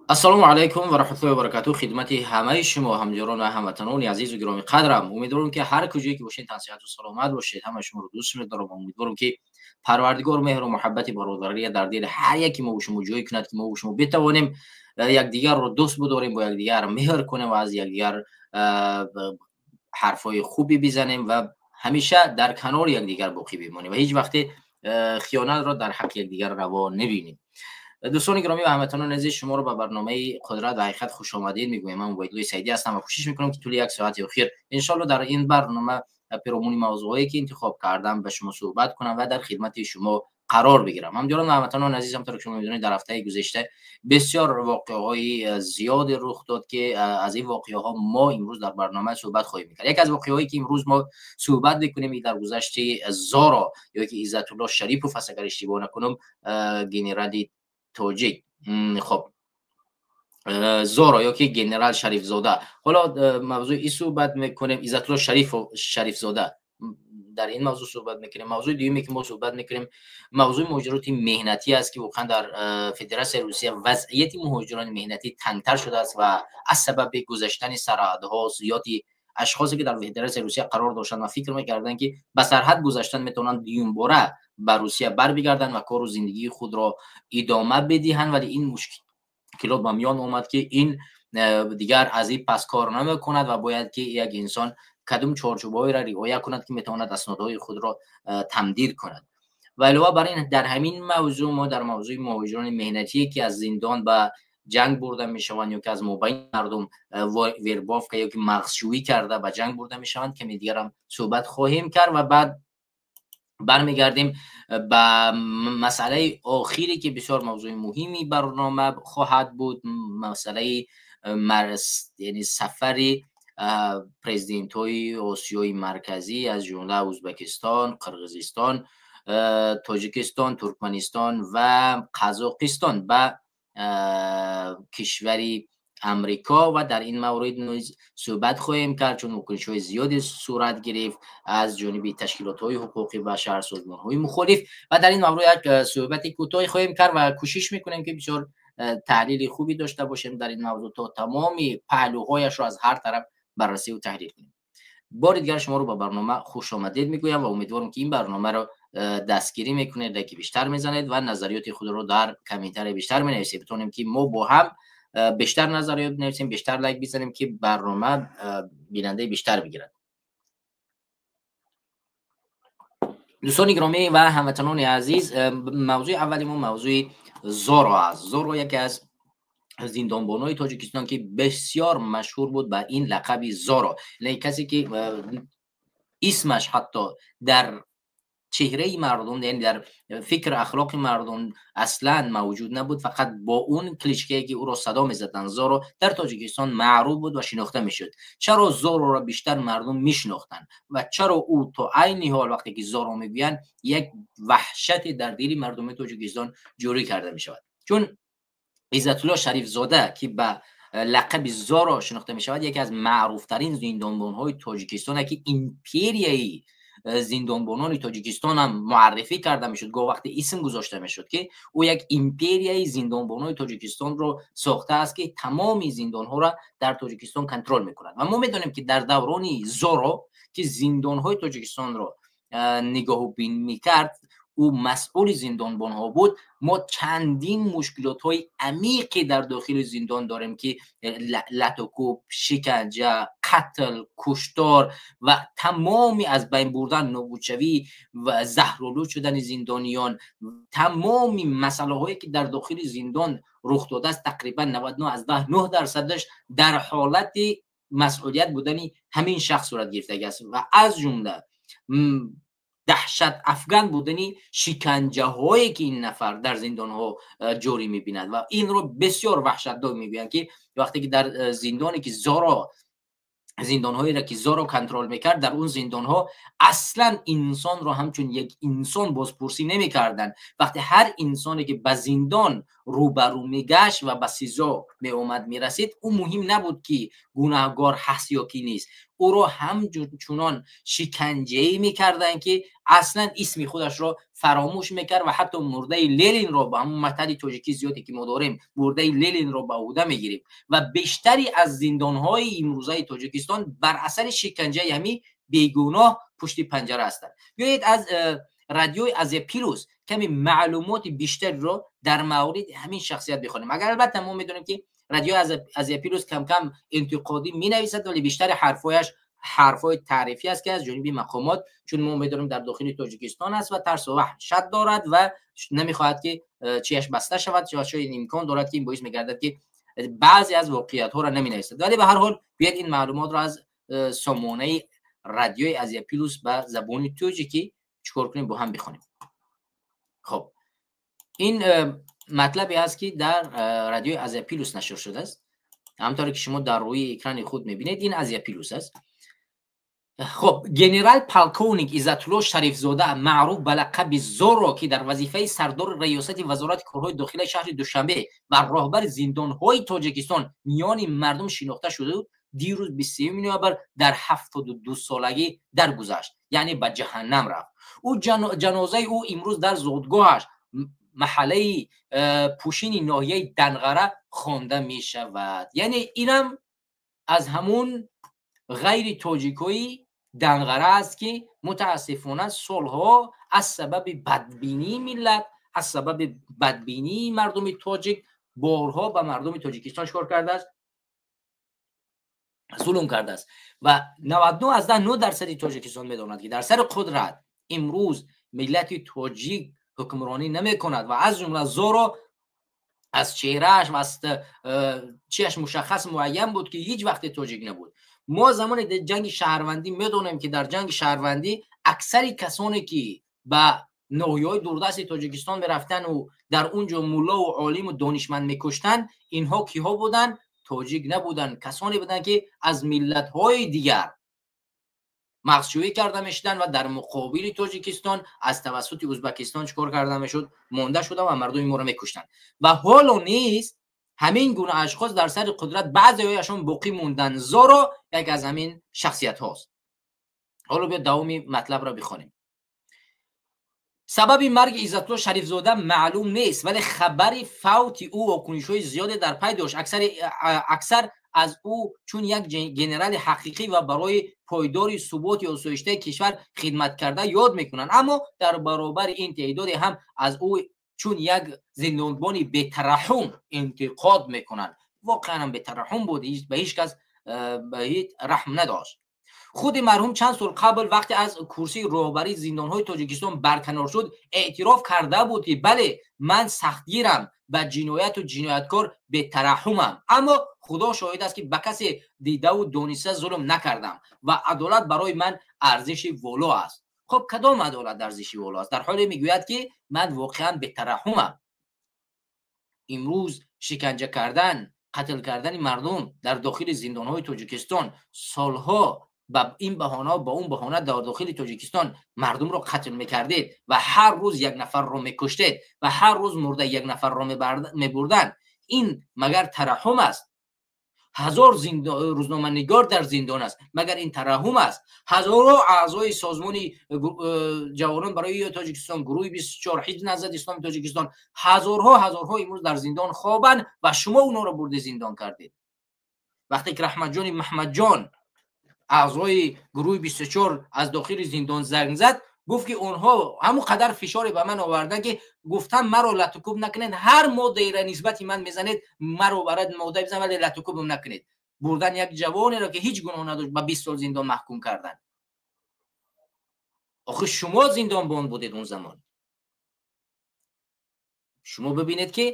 Ассалому алайкум ва раҳматуллоҳи ва баракатуҳ. Хидмати ҳамаи шумо ҳамҷорон ва ҳамватанони азизу гиромӣ қадрам. Умедворам, ки ҳар куҷое ки бошед, тансиҳату саломат бошед. Ҳамаи шуморо дӯст медорам ва умедворам, ки Парвардигор меҳру муҳаббати бародария дар дили ҳар яки мо шумо ҷой кунад, ки мо шумо битавонем якдигарро дӯст бидорем, бо якдигар меҳр кунем ва аз якдигар ҳарфҳои хубе бизанем ва ҳамеша дар канори якдигар боқӣ бимонем ва ҳеҷ вақте хиёнатро дар ҳаққи якдигар раво набинем. Дӯстони гиромӣ ва ҳамватанони азиз, шуморо ба барномаи «Қудрат ва ҳақиқат» хушомадед мегӯям. Ман Убайдуллои Саидӣ ҳастам ва кӯшиш мекунам, ки тӯли як соати охир, иншоалло, дар ин барнома пиромуни мавзӯъҳое ки интихоб кардам, ба шумо суҳбат кунам ва дар хидмати шумо қарор бигирам. Ҳамҷорон ва ҳамватанони азиз, ҳамтор ки шумо медонед, дар ҳафтаи гузашта бисёр воқеаҳои зиёде рух дод, ки аз ин воқеаҳо мо имрӯз дар барнома суҳбат хоҳем кард. Яке аз воқеаҳое ки имрӯз мо суҳбат мекунем, дар гузашти Зоро ё ки Иззатулло Шарипов аст, агар иштибоҳ накунам, генерали тоҷик. Хоб, Зоро ё ки генерал Шарифзода, ҳоло мавзӯи ин суҳбат мекунем. Иззатулло Шарифзода, дар ин мавзӯъ суҳбат мекунем. Мавзӯи дуюме ки мо суҳбат мекунем, мавзӯи муҳоҷироти меҳнатӣ аст, ки воқеан дар Федератсияи Русия вазъияти муҳоҷирони меҳнатӣ тангтар шудааст ва аз сабаби гузаштани сарҳадҳо зиёди ашхосе ки дар Федератсияи Русия қарор доштанд ва фикр мекарданд, ки ба сарҳад гузаштан метавонанд дуюмбора ба Русия барбигарданд ва кору зиндагии худро идома бидиҳанд, вале ин мушкилот ба миён омад, ки ин дигар аз ин пас кор намекунад ва бояд ки як инсон кадом чорчӯбҳоеро риоя кунад, ки метавонад аснодҳои худро тамдид кунад. Ва илова бар ин, дар ҳамин мавзӯъ мо дар мавзӯи муҳоҷирони меҳнатие ки аз зиндон ба ҷанг бурда мешаванд ё ки аз мобайни мардум вербовка ё ки мағзшӯӣ карда ба ҷанг бурда мешаванд, каме дигарам суҳбат хоҳем кард. Ва баъд бармегардем ба масъалаи охире, ки бисёр мавзӯи муҳими барнома хоҳад буд, масъалаи яъне сафари президентҳои Осиёи Марказӣ, аз ҷумла Ӯзбекистон, Қирғизистон, Тоҷикистон, Туркманистон ва Қазоқистон ба кишвари Амрико, ва дар ин маврид низ суҳбат хоҳем кард, чун вокунишҳои зиёде сурат гирифт аз ҷониби ташкилотҳои ҳуқуқи башар, созмонҳои мухолиф, ва дар ин маврид як суҳбати кӯтоҳе хоҳем кард ва кӯшиш мекунем, ки бисёр таҳлили хубе дошта бошем дар ин мавзӯъ, то тамоми паҳлӯҳояшро аз ҳар тараф баррасӣ таҳлил кунем. Бори дигар шуморо ба барнома хушомадед мегӯям ва умедворам, ки ин барномаро дастгирӣ мекунед, лайки бештар мезанед ва назариёти худро дар комментария бештар менависед, битонем ки мо бо ҳам бештар назариёт бинависем, бештар лайк бизанем, ки барнома бинандаи бештар бигирад. Дӯстони гиромӣ ва ҳамватанони азиз, мавзӯи аввали мо мавзӯи Зоро аст. Зоро яке аз зиндонбонои Тоҷикистон, ки бисёр машҳур буд ба ин лақаби Зоро, яъне касе ки исмаш ҳатто дар чеҳраи мардум, яъне дар фикр ахлоқи мардум аслан мавҷуд набуд, фақат бо он кличкае ки ӯро садо мезаданд, Зоро, дар Тоҷикистон маъруф буд ва шинохта мешуд. Чаро Зороро бештар мардум мешинохтанд ва чаро ӯ то айни ҳол, вақте ки Зоро мегӯянд, як ваҳшате дар дили мардуми Тоҷикистон ҷорӣ карда мешавад? Чун Иззатулло Шарифзода, ки ба лақаби Зоро шинохта мешавад, яке аз маъруфтарин зиндонбонҳои Тоҷикистон, ки империяи зиндонбонони Тоҷикистон ҳам муаррифӣ карда мешуд, гоҳ вақте исм гузошта мешуд, ки ӯ як империяи зиндонбонои Тоҷикистонро сохтааст, ки тамоми зиндонҳоро дар Тоҷикистон контрол мекунад. Ва мо медонем, ки дар даврони Зоро, ки зиндонҳои Тоҷикистонро нигоҳубин мекард, ӯ масъули зиндонбонҳо буд, мо чандин мушкилотҳои амиқе дар дохили зиндон дорем, ки латукӯб, шиканҷа, қатл, куштор ва тамоми аз байн бурдан, нобудшавӣ ва заҳролуд шудани зиндониён, тамоми масъалаҳое ки дар дохили зиндон рух додааст, тақрибан 99,9 дарсадаш дар ҳолати масъулият будани ҳамин шахс сурат гирифтагӣ аст ва аз ҷумла даҳшат афган будани шиканҷаҳое ки ин нафар дар зиндонҳо ҷорӣ мебинад. Ва инро бисёр ваҳшатнок мегӯянд, ки вақте ки дар зиндоне ки Зоро, зиндонҳоеро ки Зоро контрол мекард, дар он зиндонҳо аслан инсонро ҳамчун як инсон бозпурсӣ намекарданд. Вақте ҳар инсоне ки ба зиндон рӯбарӯ мегашт ва ба СИЗО меомад, мерасид, ӯ муҳим набуд, ки гунаҳгор ҳаст ё ки нест. Ӯро ҳамчунон шиканҷаӣ мекарданд, ки аслан исми худашро фаромӯш мекард ва ҳатто мурдаи Ленинро, ба ҳамон матали тоҷикӣ зиёде ки мо дорем, мурдаи Ленинро ба ӯҳда мегирем. Ва бештари аз зиндонҳои имрӯзаи Тоҷикистон бар асари шиканҷаи ҳамин бегуноҳ пушти панҷара ҳастанд. Биёед, аз радиои Азия Плюс ками маълумоти бештариро дар мавриди ҳамин шахсият бихонем. Агар албатта мо медонем, ки радиои Азия Плюс кам-кам интиқодӣ менависад, вале бештари ҳарфҳояш ҳарфҳои таърифӣ аст, ки аз ҷониби мақомот, чун мо медонем, дар дохили Тоҷикистон аст ва тарсу ваҳшат дорад ва намехоҳад, ки чияш баста шавад ва шояд имкон дорад, ки ин боис мегардад, ки баъзе аз воқеиятҳоро наменависад. Вале ба ҳар ҳол, биёед, ин маълумотро аз сомонаи радиои Азия Плюс ба забони тоҷикӣ чикор кунем, бо ҳам бихонем. Хоб, ин матлабе аст, ки дар радиои Азия Плюс нашр шудааст. Ҳамтавре ки шумо дар рӯи экрани худ мебинед, ин Азия Плюс аст. Хоб, генерал полковник Иззатулло Шарифзода, маъруф ба лақаби Зорро, ки дар вазифаи сардори раёсати Вазорати корҳои дохилаи шаҳри Душанбе ва роҳбари зиндонҳои Тоҷикистон миёни мардум шинохта шуда буд, дирӯз, 23 ноябр, дар 72 солагӣ даргузашт, яъне ба ҷаҳаннам рафт. Ӯ ҷанозаи ӯ имрӯз дар зодгоҳаш, маҳаллаи Пушини ноҳияи Данғара, хонда мешавад. Яъне инам аз ҳамун ғайри тоҷикои Данғара аст, ки мутаассифона солҳо аз сабаби бадбинии миллат, аз сабаби бадбинии мардуми тоҷик борҳо ба мардуми Тоҷикистон чикор кардааст? Зулм кардааст. Ва 99,9% Тоҷикистон медонад, ки дар сари қудрат имрӯз миллати тоҷик ҳукмронӣ намекунад. Ва аз ҷумла Зоро аз чеҳрааш ва аз чиаш мушаххас, муайян буд, ки ҳеҷ вақте тоҷик набуд. Мо замони ҷанги шаҳрвандӣ медонем, ки дар ҷанги шаҳрвандӣ аксари касоне, ки ба ноҳияҳои дурдасти Тоҷикистон мерафтану дар он ҷо муллову олиму донишманд мекуштанд, инҳо киҳо буданд? Тоҷик набуданд. Касоне буданд, ки аз миллатҳои дигар мағзшӯӣ карда мешуданд ва дар муқобили Тоҷикистон аз тавассути Ӯзбекистон чикор карда мешуд? Монда шуда ва мардуми моро мекуштанд. Ва ҳоло низ ҳамин гуна ашхос дар сари қудрат баъзеҳояшон боқӣ монданд. Зоро яке аз ҳамин шахсиятҳост. Ҳоло биё, давоми матлабро бихонем. Сабаби марги Иззатулло Шарифзода маълум нест, вале хабари фавти ӯ вокунишҳои зиёде дар пай дошт. Аксар аз ӯ чун як генерали ҳақиқӣ ва барои пойдори суботи осоиштаи кишвар хидмат карда ёд мекунанд, аммо дар баробари ин теъдоде ҳам аз ӯ чун як зиндонбони бетараҳум интиқод мекунанд. Воқеан ҳам бетараҳум буд, ба ҳеҷ кас ба ҳеҷ раҳм надошт. Худи марҳум чанд сол қабл, вақте аз курсии роҳбарии зиндонҳои Тоҷикистон барканор шуд, эътироф карда буд, ки бале, ман сахтгирам, ба ҷинояту ҷинояткор бетараҳумам, аммо Худо шоҳид аст, ки ба касе дидаву дониста зулм накардам ва адолат барои ман арзиши воло аст. Хуб, кадом адолат арзиши воло аст, дар ҳоле мегӯяд, ки ман воқеан бетараҳумам? Имрӯз шиканҷа кардан, қатл кардани мардум дар дохили зиндонҳои Тоҷикистон, солҳо ба ин баҳона, ба он баҳона дар дохили Тоҷикистон мардумро қатл мекардед ва ҳар рӯз як нафарро мекуштед ва ҳар рӯз мурда як нафарро мебурданд, ин магар тараҳум аст? 1000 рӯзноманигор дар зиндон аст, магар ин тараҳум аст? Ҳазорҳо аъзои Созмони ҷавонон барои Тоҷикистон, гурӯҳи 24, Ҳизби Наҳзати Исломи Тоҷикистон, ҳазорҳо, ҳазорҳо имрӯз дар зиндон хобанд ва шумо онҳоро бурде зиндон кардед. Вақте ки Раҳматҷони Маҳмадҷон, аъзои гурӯҳи 24, аз дохили зиндон занг зад, гуфт, ки онҳо ҳамон қадар фишоре ба ман оварданд, ки гуфтам, маро латукуб накунед, ҳар моддаеро нисбати ман мезанед, маро барад модда бизан, вале латукубам накунед. Бурдан як ҷавонеро, ки ҳеҷ гуноҳ надошт, ба 20 сол зиндон маҳкум карданд. Охир шумо зиндонбон будед он замон. Шумо бибинед, ки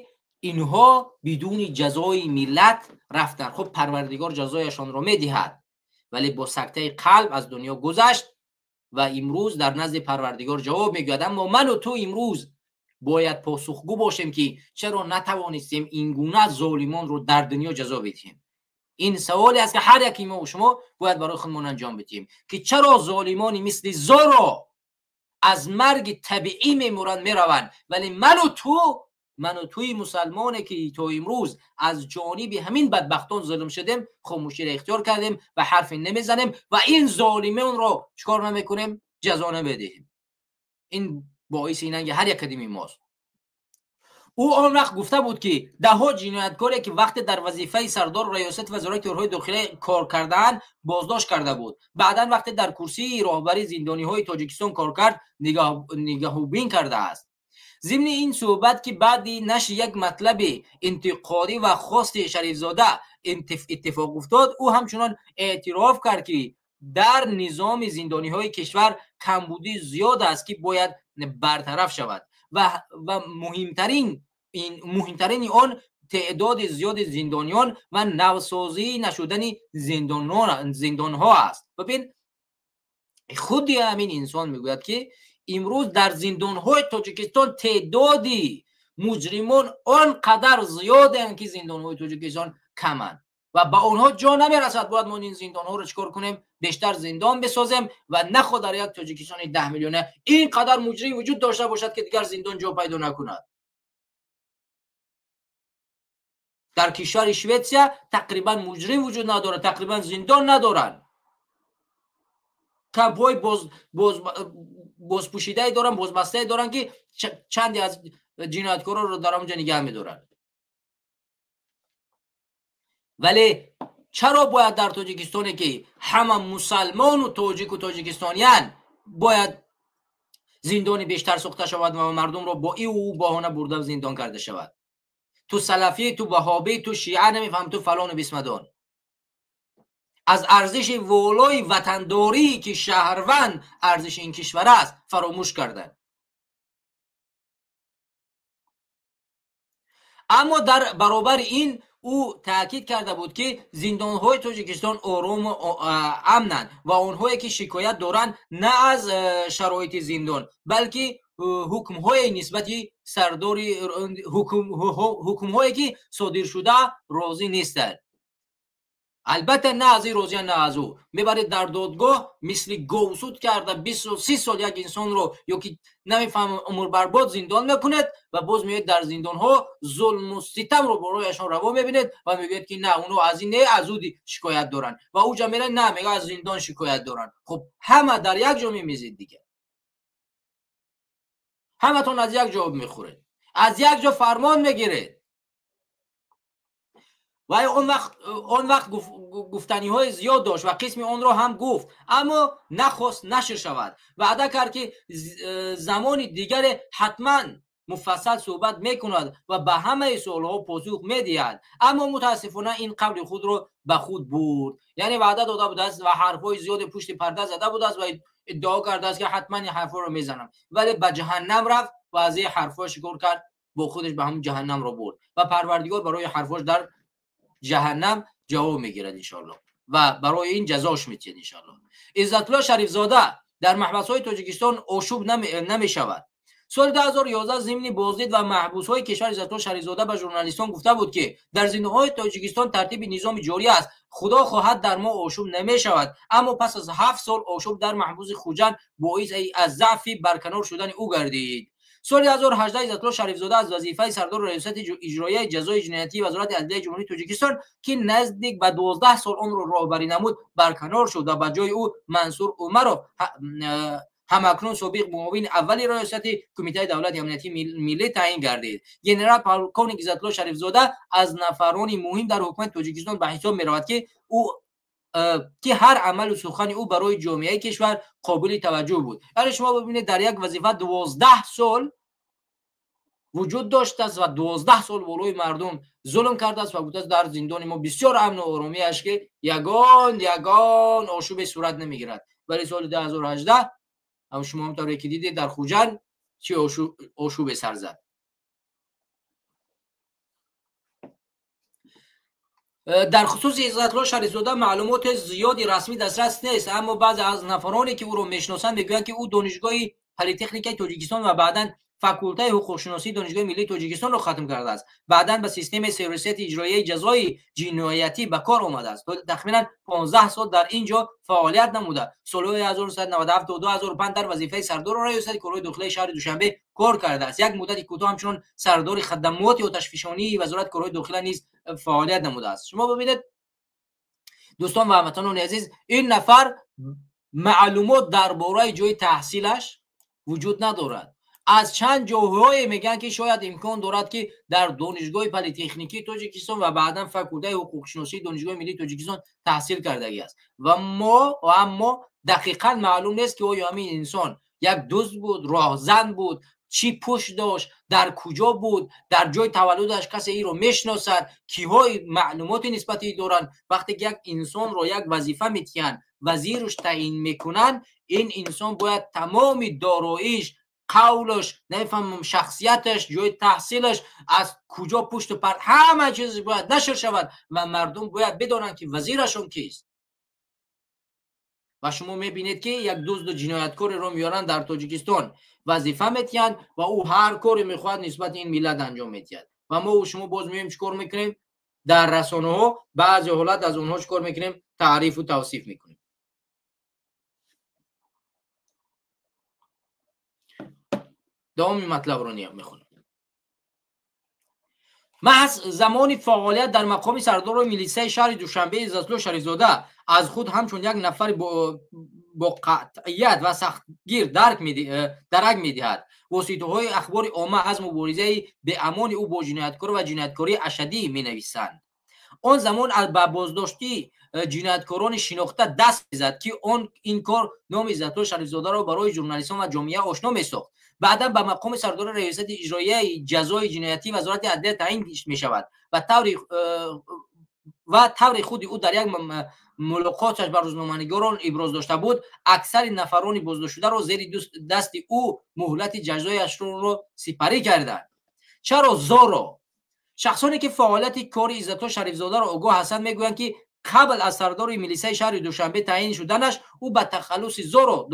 инҳо бидуни ҷазои миллат рафтанд. Хуб, Парвардигор ҷазояшонро медиҳад, вале бо сактаи қалб аз дунё гузашт ва имрӯз дар назди Парвардигор ҷавоб мегӯяд. Аммо ману ту имрӯз бояд посухгӯ бошем, ки чаро натавонистем ин гуна золимонро дар дунё ҷазо бидиҳем. Ин саволе аст, ки ҳар яки мо шумо бояд барои худмон анҷом бидиҳем, ки чаро золимони мисли Зоро аз марги табиӣ мемуранд, мераванд, вале ману ту من و توی مسلمانه که تا امروز از جانب همین بدبختان ظلم شدیم، خاموشی را اختیار کردیم و حرف نمیزنیم و این ظالمان را چیکار نمیکنیم؟ جزا نمیدهیم. این باعث اینه هر یک کدیم ماست. او آن وقت گفته بود که ده ها جنایتکاری که وقت در وظیفه سردار ریاست وزارت کارهای داخلی کار کردن بازداشت کرده بود، بعدا وقتی در کرسی راهبری زندانی های تاجیکستان کار کرد نگاهبین کرده است. ضمن این صحبت که بعد نشر یک مطلب انتقادی و خواست شریفزاده اتفاق افتاد، او همچنان اعتراف کرد که در نظام زندانی های کشور کمبودی زیاد است که باید برطرف شود و مهمترین آن تعداد زیاد زندانیان و نوسازی نشدن زندان ها است. ببین خودی همین انسان میگوید که امروز در زندان‌های تاجیکستان تعدادی مجرمان آنقدر زیادند که زندان‌های تاجیکستان کمند و به آنها جا نمیرسد. باید ما این زندان‌ها رو چیکار کنیم؟ بیشتر زندان بسازیم و نخواد در یک تاجیکستان 10 میلیونه اینقدر مجرم وجود داشته باشد که دیگر زندان جا پیدا نکند. در کشور شوئدسیا تقریبا مجرم وجود نداره، تقریبا زندان ندارن، کمپ‌های باز باز بازپوشیده دارن، بازبسته دارن که چندی از جنایتکارا رو در اونجا نگه می‌دارن. ولی چرا باید در تاجیکستان که همه مسلمان و تاجیک و تاجیکستانیان باید زندان بیشتر ساخته شود و مردم رو با ای و بهانه برده زندان کرده شود؟ تو سلفی، تو وهابی، تو شیعه، نمیفهم تو فلان و بیسمدان. از ارزش والای وطنداری که شهروند ارزش این کشور است فراموش کردن. اما در برابر این او تاکید کرده بود که زندان‌های تاجیکستان آرام و امنند و آنهایی که شکایت دارند نه از شرایط زندان بلکه حکم‌های نسبت سرداری حکم‌هایی که صادر شده راضی نیستند. البته نه از این راضی نه از او. میبرید در دادگاه مثل گوسود کرده 23 سال یک انسان رو یا که نمیفهم عمر برباد زندان میکند و باز میاد در زندان ها ظلم و ستم رو برایشان روا میبینید و میگوید که نه اونو از این نه از او شکایت دارن و او میره نه میگه از زندان شکایت دارن. خب همه در یک جا میمیزید دیگه، همتون از یک جا میخورید، از یک جا فرمان میگیرید. و آن وقت گفتنی های زیاد داشت و قسمی آن را هم گفت، اما نخواست نشر شود. وعده کرد که زمان دیگر حتما مفصل صحبت میکند و به همه سوالها پاسخ میدهد، اما متاسفانه این قول خود را به خود برد. یعنی وعده داده بود است و حرفهای زیاد پشت پرده زده بود است و ادعا کرده است که حتما این حرفا رو میزنم، ولی به جهنم رفت و از این حرفا شکر کرد، با خودش به همون جهنم رو برد و پروردگار برای حرفاش در جهنم جواب میگیرد انشالله و برای این جزاش میتید انشالله. عزت الله شریفزاده در محبس‌های تاجیکستان آشوب نمیشود. سال 2011 ضمن بازدید و محبوس‌های کشور عزت الله شریفزاده به ژورنالیستان گفته بود که در زندان‌های تاجیکستان ترتیب نظام جاری است، خدا خواهد در ما آشوب نمیشود. اما پس از 7 سال آشوب در محبوس خوجند باعث از ضعف برکنار شدن او گردید. سال 2018 عزت الله شریفزاده از وظیفه سردار ریاست اجرایی جزای جنایتی وزارت عدلیه جمهوری تاجیکستان که نزدیک به 12 سال آن را راهبری نمود برکنار شد و به جای او منصور عمرов همکنون سابق معاون اول ریاست کمیته دولت امنیتی ملی تعیین گردید. گنرال پولکوونیک عزت الله شریفزاده از نفران مهم در حکومت تاجیکستان به حساب می‌رود که او که هر عمل و سخن او برای جامعه کشور قابل توجه بود. یعنی شما ببینید در یک وظیفه 12 سال وجود داشته است و 12 سال بالای مردم ظلم کرده است و گفته است در زندان ما بسیار امن و آرامی است که یگان آشوب صورت نمیگیرد. ولی سال 2018 هم شما هم طوری که دیدید در خوجند چه آشوب سر زد. در خصوص عزت الله شریفزاده معلومات زیادی رسمی دسترس نیست، اما بعضی از نفرانی که او را میشناسند میگویند که او دانشگاه پلیتکنیک تاجیکستان و بعدا Факултаи ҳуқуқшиносии Донишгоҳи миллии Тоҷикистонро хатм кардааст. Баъдан ба системаи сервисияти иҷроияи ҷазои ҷиноятӣ ба кор омадааст. Тахминан 15 сол дар ин ҷо фаъолият намуда. Солҳои 1997 то 2005 дар вазифаи сардори раёсати корҳои дохилаи шаҳри Душанбе кор кардааст. Як муддати кӯтоҳ ҳамчунон сардори хадамоти оташфишонии Вазорати корҳои дохила низ фаъолият намудааст. Шумо бибинед, дӯстон ва ҳамватанони азиз, ин нафар маълумот дар бораи ҷои таҳсилаш вуҷуд надорад. Аз чанд ҷойҳое мегӯянд, ки шояд имкон дорад, ки дар Донишгоҳи политехникии Тоҷикистон ва баъдан факултаи ҳуқуқшиносии Донишгоҳи миллии Тоҷикистон таҳсил кардагӣ аст. Ва аммо дақиқан маълум нест, ки оё ҳамин инсон як дузд буд, роҳзан буд, чӣ пушт дошт, дар куҷо буд, дар ҷои таваллудаш касе инро мешиносад, киҳои маълумоти нисбати доранд. Вақте ки як инсонро як вазифа медиҳанд, вазираш таъин мекунанд, ин инсон бояд тамоми дороиш, қавлаш, намефаҳмам, шахсияташ, ҷои таҳсилаш, аз куҷо пушту пард, ҳама чиз бояд нашр шавад ва мардум бояд бидонанд, ки вазирашон кист. Ва шумо мебинед, ки як дузду ҷинояткореро меоранд дар Тоҷикистон, вазифа метиҳанд ва ӯ ҳар коре мехоҳад нисбати ин миллат анҷом медиҳад. Ва мо шумо боз меоем чӣ кор мекунем? Дар расонаҳо баъзе ҳолат аз онҳо чӣ кор мекунем? Таърифу тавсиф мекунем. Давоми матлабро мехонем. Маҳз замони фаъолият дар мақоми сардори милисияи шаҳри Душанбе Иззатулло Шарифзода аз худ ҳамчун як нафари бо қатъият ва сахтгир дарак медиҳад. Воситаҳои ахбори омма аз муборизаи беамони ӯ бо ҷинояткор ва ҷинояткории ашаддӣ менависанд. Он замон ба боздошти ҷинояткорони шинохта даст мезад, ки он ин кор номи Иззатулло Шарифзодаро барои журналистон ва ҷомеа ошно месохт. Баъдан ба мақоми сардори раёсати иҷроияи ҷазои ҷиноятии Вазорати адлия таъин мешавад ва таври худи ӯ дар як мулоқоташ ба рӯзноманигорон иброз дошта буд, аксари нафарони боздоштшударо зери дасти ӯ муҳлати ҷазояшонро сипарӣ карданд. Чаро Зоро? Шахсоне ки фаъолияти кори Иззатулло Шарифзодаро огоҳ ҳастанд, мегӯянд, ки қабл аз сардори милисияи шаҳри Душанбе таъин шуданаш ӯ ба тахаллуси Зоро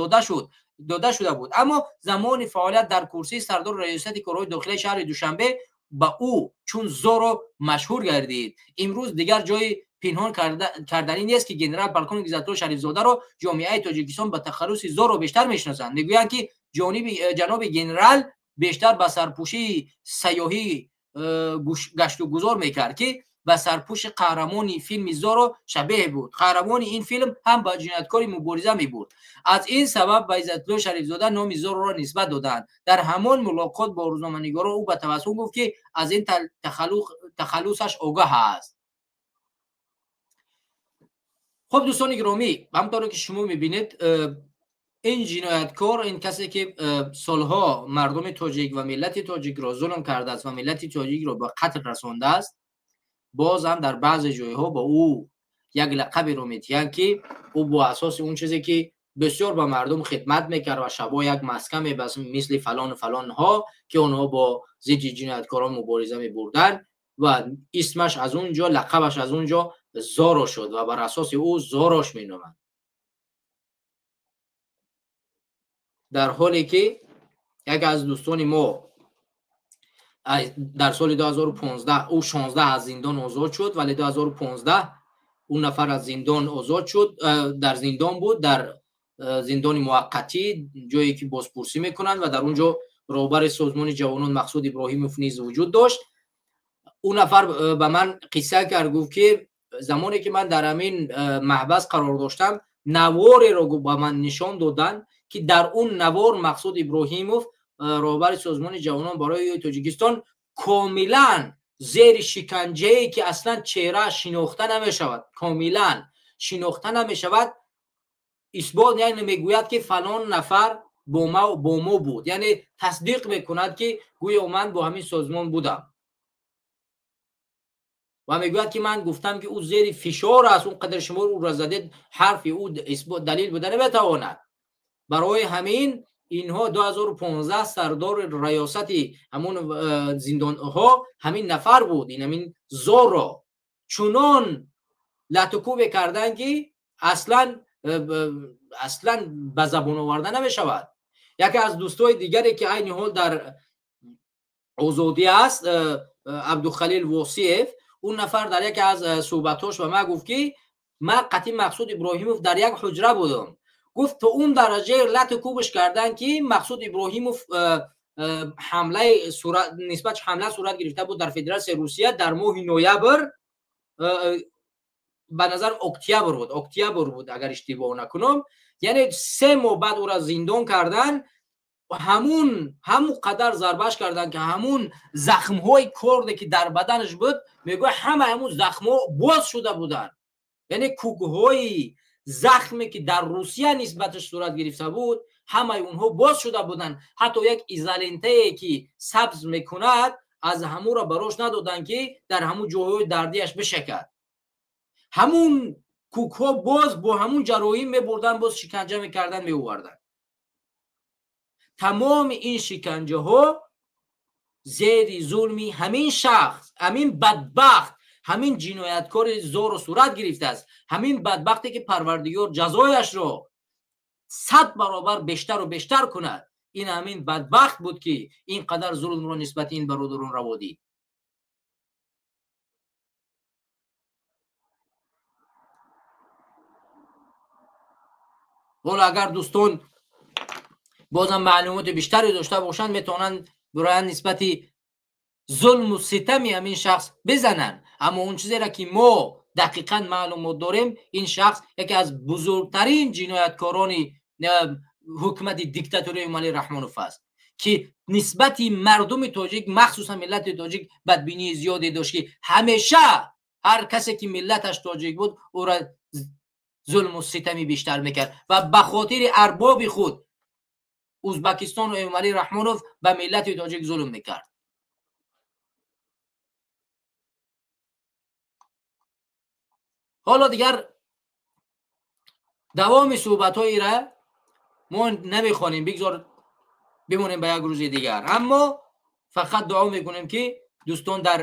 дода шуда буд. Аммо замони фаъолият дар курсии сардори раёсати корҳои дохилаи шаҳри Душанбе ба ӯ чун Зоро машҳур гардид. Имрӯз дигар ҷои пинҳон карданӣ нест, ки генерал полковник Иззатулло Шарифзодаро ҷомеаи Тоҷикистон ба тахаллуси Зоро бештар мешиносанд. Мегӯянд, ки ҷаноби генерал бештар ба сарпӯшии сайёҳӣ гаштугузор мекард, ки ба сарпӯши қаҳрамони филми Зоро шабеҳ буд. Қаҳрамони ин филм ҳам ба ҷинояткори мубориза мебурд. Аз ин сабаб ба Иззатулло Шарифзода номи Зороро нисбат доданд. Дар ҳамон мулоқот бо рӯзноманигорон ӯ ба табассум гуфт, ки аз ин тахаллусаш огаҳ аст. Хуб, дӯстони гиромӣ, ҳамтавре ки шумо мебинед, ин ҷинояткор, ин касе ки солҳо мардуми тоҷик ва миллати тоҷикро зулм кардааст ва миллати тоҷикро ба қатл расондааст, боз ҳам дар баъзе ҷойҳо ба ӯ як лақаберо медиҳанд, ки ӯ бо асоси он чизе ки бисёр ба мардум хидмат мекард ва шабо як маска мебаст, мисли фалону фалонҳо, ки онҳо бо зидди ҷинояткорон мубориза мебурданд ва исмаш аз он ҷо, лақабаш аз он ҷо Зоро шуд ва бар асоси ӯ Зорош меноманд. Дар ҳоле ки яке аз дӯстони мо дар соли 2015, ӯ 16 аз зиндон озод шуд, вале 2015 ӯ нафар аз зиндон озод шуд, дар зиндон буд, дар зиндони муваққатӣ, ҷое ки бозпурсӣ мекунанд ва дар он ҷо роҳбари созмони ҷавонон Мақсуд Иброҳимов низ вуҷуд дошт. Ӯ нафар ба ман қисса кард, гуфт, ки замоне ки ман дар ҳамин маҳбас қарор доштам, навореро ба ман нишон доданд, ки дар он навор Мақсуд Иброҳимов, роҳбари созмони ҷавонон барои Тоҷикистон, комилан зери шиканҷае, ки аслан чеҳрааш шинохта намешавад, комилан шинохта намешавад, исбот, яъне мегӯяд, ки фалон нафар бо мо буд, яъне тасдиқ мекунад, ки гӯё ман бо ҳамин созмон будам. Ва мегӯяд, ки ман гуфтам, ки ӯ зери фишор аст, он қадар шумо ӯро задед, ҳарфи ӯ исбот далил буда наметавонад. Барои ҳамин инҳо 2015 сардори раёсати ҳамон зиндонҳо ҳамин нафар буд, ин ҳамин Зоро чунон латукӯбе карданд, ки аслан ба забон оварда намешавад. Яке аз дӯстои дигаре, ки айни ҳол дар Озодӣ аст, Абдухалил Восиев, он нафар дар яке аз суҳбатҳош ба ман гуфт, ки ман қатъи Мақсуд Иброҳимов дар як ҳуҷра будам. Гуфт, то он дараҷаи лату кӯбш кардан, ки Мақсуд Иброҳимов ҳамлаи нисбат ҳамла сурат гирифта буд дар Федератсияи Русия дар моҳи ноябр, ба назар октябр буд, агар иштибоҳ накунам, яъне 3 моҳ баъд ӯра зиндон кардан. Ҳамун қадар зарбаш кардан, ки ҳамун захмҳои корде, ки дар баданаш буд, мегӯяд, ҳама ҳамун захмҳо боз шуда буданд, яъне кӯкҳои захме, ки дар Русия нисбаташ сурат гирифта буд, ҳамаи онҳо боз шуда буданд. Ҳатто як изолентае, ки сабз мекунад, аз ҳамуро барош надоданд, ки дар ҳамун ҷойҳои дардиаш бишакад. Ҳамун кӯкҳо боз бо ҳамун ҷарроҳӣ мебурданд, боз шиканҷа мекарданд, меоварданд. Тамоми ин шиканҷаҳо зери зулми ҳамин шахс, ҳамин бадбахт, ҳамин ҷинояткори зору сурат гирифтааст, ҳамин бадбахте, ки Парвардигор ҷазояшро 100 баробар бештару бештар кунад. Ин ҳамин бадбахт буд, ки ин қадар зулмро нисбати ин бародарон раво дид. Ҳоло агар дӯстон бозам маълумоти бештаре дошта бошанд, метавонанд бироянд, нисбати зулму ситами ҳамин шахс бизананд. Аммо он чизеро, ки мо дақиқан маълумот дорем, ин шахс яке аз бузургтарин ҷинояткорони ҳукумати диктатории Эмомалӣ Раҳмонов аст, ки нисбати мардуми тоҷик, махсусан миллати тоҷик, бадбинии зиёде дошт, ки ҳамеша ҳар касе, ки миллаташ тоҷик буд, ӯра зулму ситами бештар мекард ва ба хотири арбоби худ Узбакистону Эмомалӣ Раҳмонов ба миллати тоҷик зулм мекард. Ҳоло дигар давоми суҳбатҳоира мо намехонем, бигзор бимонем ба як рӯзи дигар. Аммо фақат дуо мекунем, ки дӯстон дар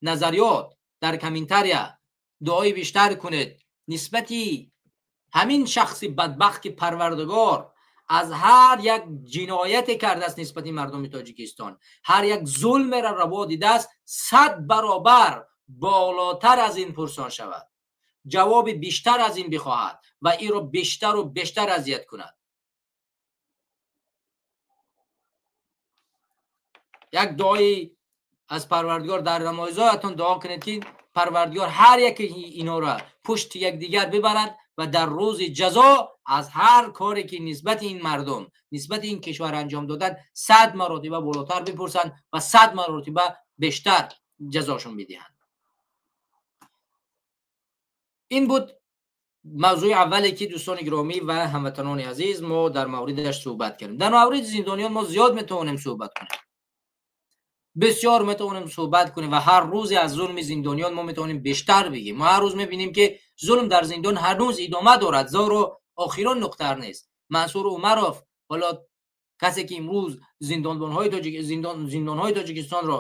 назариёт, дар комментария дуои бештар кунед нисбати ҳамин шахси бадбахт, ки Парвардигор аз ҳар як ҷинояте кардааст нисбати мардуми Тоҷикистон, ҳар як зулмеро раво дидааст, 100 баробар болотар аз ин пурсон шавад, ҷавоби бештар аз ин бихоҳад ва инро бештару бештар азият кунад. Як дуои аз Парвардигор дар намозҳоятон дуо кунед, ки Парвардигор ҳар яке инҳоро пушти якдигар бибарад ва дар рӯзи ҷазо аз ҳар коре, ки нисбати ин мардум, нисбати ин кишвар анҷом доданд, 100 маротиба болотар бипурсанд ва 100 маротиба бештар ҷазошон бидиҳанд. Ин буд мавзӯи аввале, ки дӯстони гиромӣ ва ҳамватанони азиз, мо дар мавридаш суҳбат кардем. Дар мавриди зиндониён мо зиёд метавонем суҳбат кунем, бисёр метавонем суҳбат кунем ва ҳар рӯзе аз зулми зиндониён мо метавонем бештар бигем. Мо ҳар рӯз мебинем, ки зулм дар зиндон ҳанӯз идома дорад, зоро охирон нуқтар нест. Мансур Умаров, ҳоло касе, ки имрӯз зиндонҳои Тоҷикистонро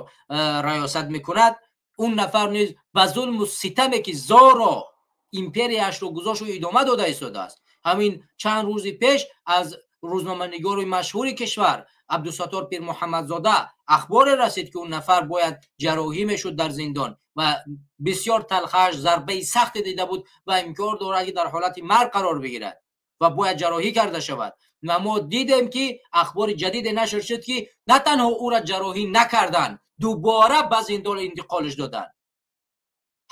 раёсат мекунад, он нафар низ ба зулму ситаме, ки зоро империяшро гузошту идома дода истодааст. Ҳамин чанд рӯзи пеш аз рӯзноманигори машҳури кишвар Абдусаттор Пирмуҳаммадзода ахборе расид, ки он нафар бояд ҷарроҳӣ мешуд дар зиндон ва бисёр талхаш зарбаи сахте дида буд ва имкон дорад, ки дар ҳолати марг қарор бигирад ва бояд ҷарроҳӣ карда шавад. Ва мо дидем, ки ахбори ҷадиде нашр шуд, ки на танҳо ӯра ҷарроҳӣ накарданд, дубора ба зиндон интиқолш доданд.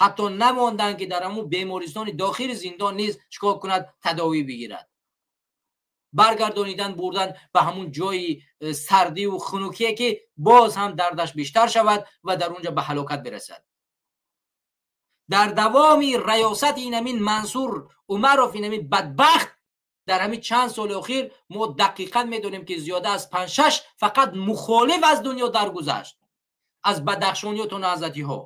Ҳатто намонданд, ки дар ҳамун бемористони дохили зиндон низ чикор кунад, тадовӣ бигирад. Баргардонидан, бурдан ба ҳамун ҷои сардиву хунукие, ки боз ҳам дардаш бештар шавад ва дар унҷа ба ҳалокат бирасад. Дар давоми раёсати инамин Мансур Умаров, инамин бадбахт, дар ҳамин чанд соли охир мо дақиқан медонем, ки зиёда аз панҷ-шаш фақат мухолиф аз дунё даргузашт аз бадахшониёту наҳзатиҳо.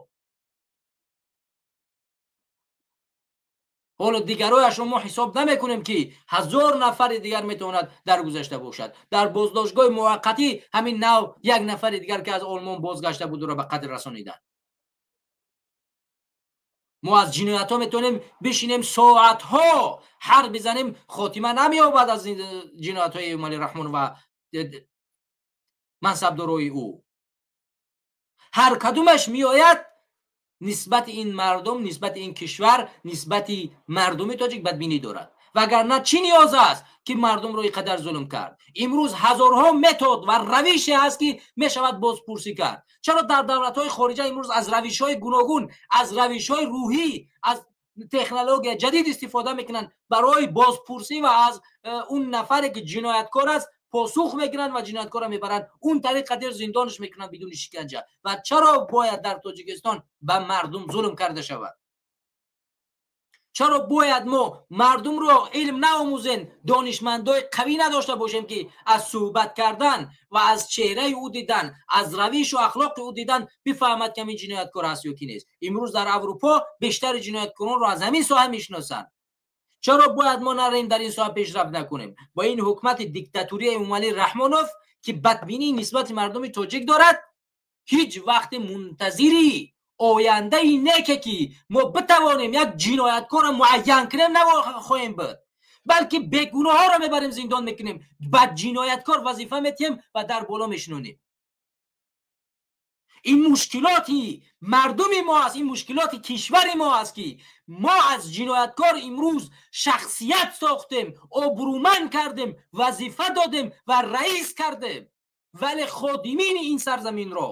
Ҳоло дигарояшро мо ҳисоб намекунем, ки 1000 нафари дигар метавонад даргузашта бошад. Дар боздоштгоҳи муваққатӣ ҳамин нав як нафари дигар, ки аз Олмон бозгашта буд, ӯро ба қатл расониданд. Мо аз ҷиноятҳо метавонем бишинем, соатҳо ҳар бизанем, хотима намеёбад аз ҷиноятҳои Эмомалӣ Раҳмон ва мансабдорои ӯ. Ҳар кадумаш меояд нисбати ин мардум, нисбати ин кишвар, нисбати мардуми тоҷик бадбинӣ дорад. Вагарна чӣ ниёз аст ки мардумро ин қадар зулм кард? Имрӯз ҳазорҳо метод ва равише ҳаст ки мешавад бозпурсӣ кард. Чаро дар давлатҳои хориҷа имрӯз аз равишҳои гуногун, аз равишҳои рӯҳӣ, аз технология ҷадид истифода мекунанд барои бозпурсӣ ва аз он нафаре ки ҷинояткор аст посух мегиранд ва ҷинояткорро мебаранд он тариқ қадир зиндонаш мекунанд бидуни шиканҷа. Ва чаро бояд дар Тоҷикистон ба мардум зулм карда шавад? Чаро бояд мо мардумро илм наомӯзем, донишмандои қавӣ надошта бошем ки аз суҳбат кардан ва аз чеҳраи ӯ дидан, аз равишу ахлоқи ӯ дидан бифаҳмад ки ҳамин ҷинояткор ҳаст ё ки нест? Имрӯз дар Аврупо бештари ҷинояткоронро аз ҳамин соҳа мешиносанд. Чаро бояд мо нарем дар ин соҳа пешрафт накунем? Бо ин ҳукумати диктатурии Эмомалӣ Раҳмонов ки бадбинӣ нисбати мардуми тоҷик дорад, ҳеҷ вақте мунтазири ояндаи неке ки мо битавонем як ҷинояткорро муайян кунем нахоҳем буд, балки бегуноҳҳоро мебарем зиндон мекунем, ба ҷинояткор вазифа метиҳем ва дар боло мешинонем. Ин мушкилоти мардуми мо аст, ин мушкилоти кишвари мо аст ки мо аз ҷинояткор имрӯз шахсият сохтем, обрӯманд кардем, вазифа додем ва раис кардем, вале ходимини ин сарзаминро,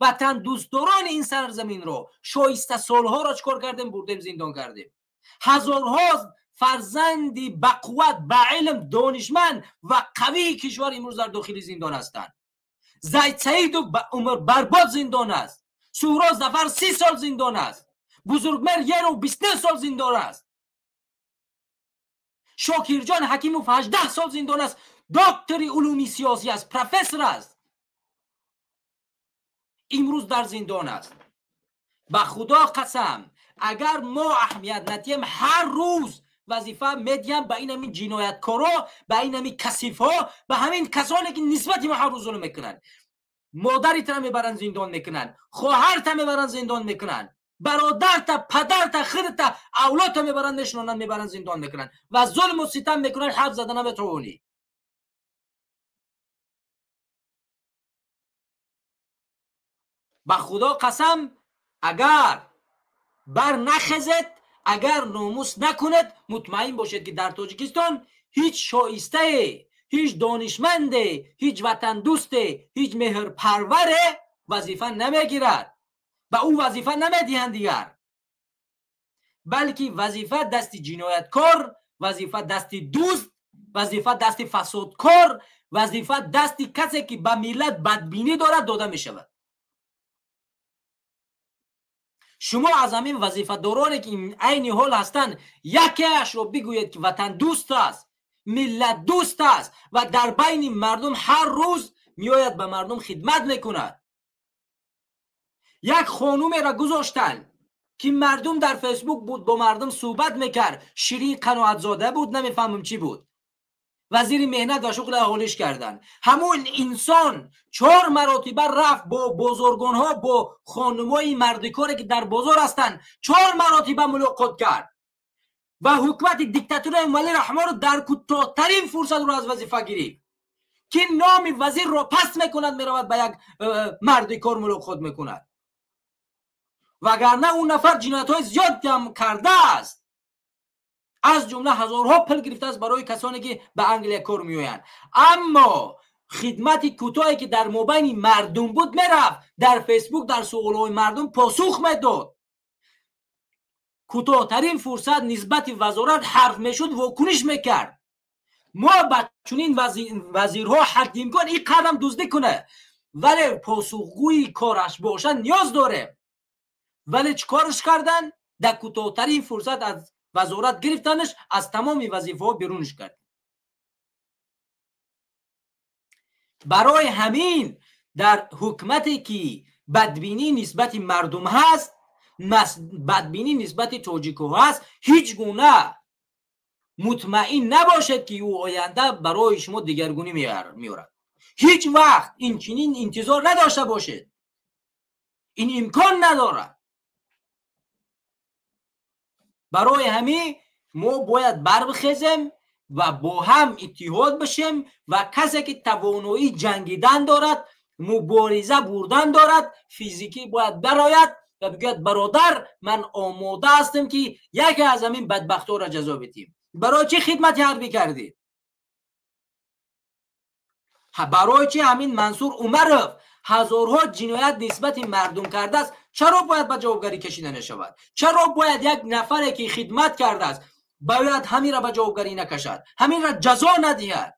ватандӯстдорони ин сарзаминро, шоистасолҳоро чӣ кор кардем? Бурдем зиндон кардем. Ҳазорҳо фарзанди бақувват, ба илм, донишманд ва қавии кишвар имрӯз дар дохили зиндон ҳастанд. Зайд Саидов умр барбод зиндон аст, Суҳроб Зафар 30 сол зиндон аст, Бузургмер Еров 29 сол зиндон аст, Шокирҷон Ҳакимов 18 сол зиндон аст, доктори улуми сиёсӣ аст, профессор аст, имрӯз дар зиндон аст. Ба Худо қасам, агар мо аҳамият надиҳем, ҳар рӯз вазифа медиҳам ба ин ҳамин ҷинояткоро, ба ин ҳамин касифҳо, ба ҳамин касоне ки нисбати мо ҳар рӯз зулм мекунанд. Модаритро мебаранд зиндон мекунанд, хоҳарта мебаранд зиндон мекунанд, бародарта, падарта, худта, авлодта мебаранд мешинонанд, мебаранд зиндон мекунанд ва зулму ситам мекунанд, ҳарф зада наметавонӣ. Ба Худо қасам, агар бар нахезед, агар номус накунед, мутмаин бошед ки дар Тоҷикистон ҳеҷ шоистае, ҳеҷ донишманде, ҳеҷ ватандӯсте, ҳеҷ меҳрпарваре вазифа намегирад, ба ӯ вазифа намедиҳанд дигар, балки вазифа дасти ҷинояткор, вазифа дасти дузд, вазифа дасти фасодкор, вазифа дасти касе ки ба миллат бадбинӣ дорад дода мешавад. Шумо аз ҳамин вазифадороне ки айни ҳол ҳастанд якеашро бигӯед ки ватандӯст аст, миллатдӯст аст ва дар байни мардум ҳар рӯз меояд ба мардум хидмат мекунад. Як хонумеро гузоштанд ки мардум дар Фейсбук буд, бо мардум суҳбат мекард, Ширин Қаноатзода буд, намефаҳмам чӣ буд, вазири меҳнат ва шуғли аҳолиш карданд. Ҳамон инсон 4 маротиба рафт бо бозоргонҳо, бо хонумои мардикоре ки дар бозор ҳастанд, 4 маротиба мулоқот кард ва ҳукумати диктатураи Эмомалӣ Раҳмонро дар кӯтоҳтарин фурсат ӯро аз вазифа гирифт ки номи вазирро паст мекунад, меравад ба як мардикор мулоқот мекунад. Вагарна он нафар ҷиноятҳои зиёд ҳам кардааст, аз ҷумла ҳазорҳо пул гирифтааст барои касоне ки ба Англия кор меоянд. Аммо хидмати кӯтоҳе ки дар мобайни мардум буд мерафт, дар Фейсбук дар суолҳои мардум посух медод. Кӯтоҳтарин фурсат нисбати вазорат ҳарф мешуд, вокуниш мекард. Мо ба чунин вазирҳо ҳадди имкон ин қадам дуздӣ кунад, вале посухгӯи кораш бошад ниёз дорем. Вале чӣ корш карданд? Дар кӯтоҳтарин фурсат аз вазорат гирифтанаш, аз тамоми вазифаҳо берунаш кард. Барои ҳамин дар ҳукумате ки бадбинӣ нисбати мардум ҳаст, бадбинӣ нисбати тоҷикҳо ҳаст, ҳеҷ гуна мутмаин набошед ки ӯ оянда барои шумо дигаргунӣ меорад. Ҳеҷ вақт инчунин интизор надошта бошед, ин имкон надорад. Барои ҳамин мо бояд барбихезем ва бо ҳам иттиҳод бишем ва касе ки тавоноии ҷангидан дорад, мубориза бурдан дорад, физикӣ бояд барояд ва бигӯяд бародар, ман омода ҳастам ки яке аз ҳамин бадбахтҳоро ҷазо бидиҳем. Барои чӣ хидмати ҳарбӣ кардӣ? Барои чӣ ҳамин Мансур Умаров ҳазорҳо ҷиноят нисбати мардум кардааст, чаро бояд ба ҷавобгарӣ кашида нашавад? Чаро бояд як нафаре ки хидмат кардааст бояд ҳаминро ба ҷавобгарӣ накашад, ҳаминро ҷазо надиҳад?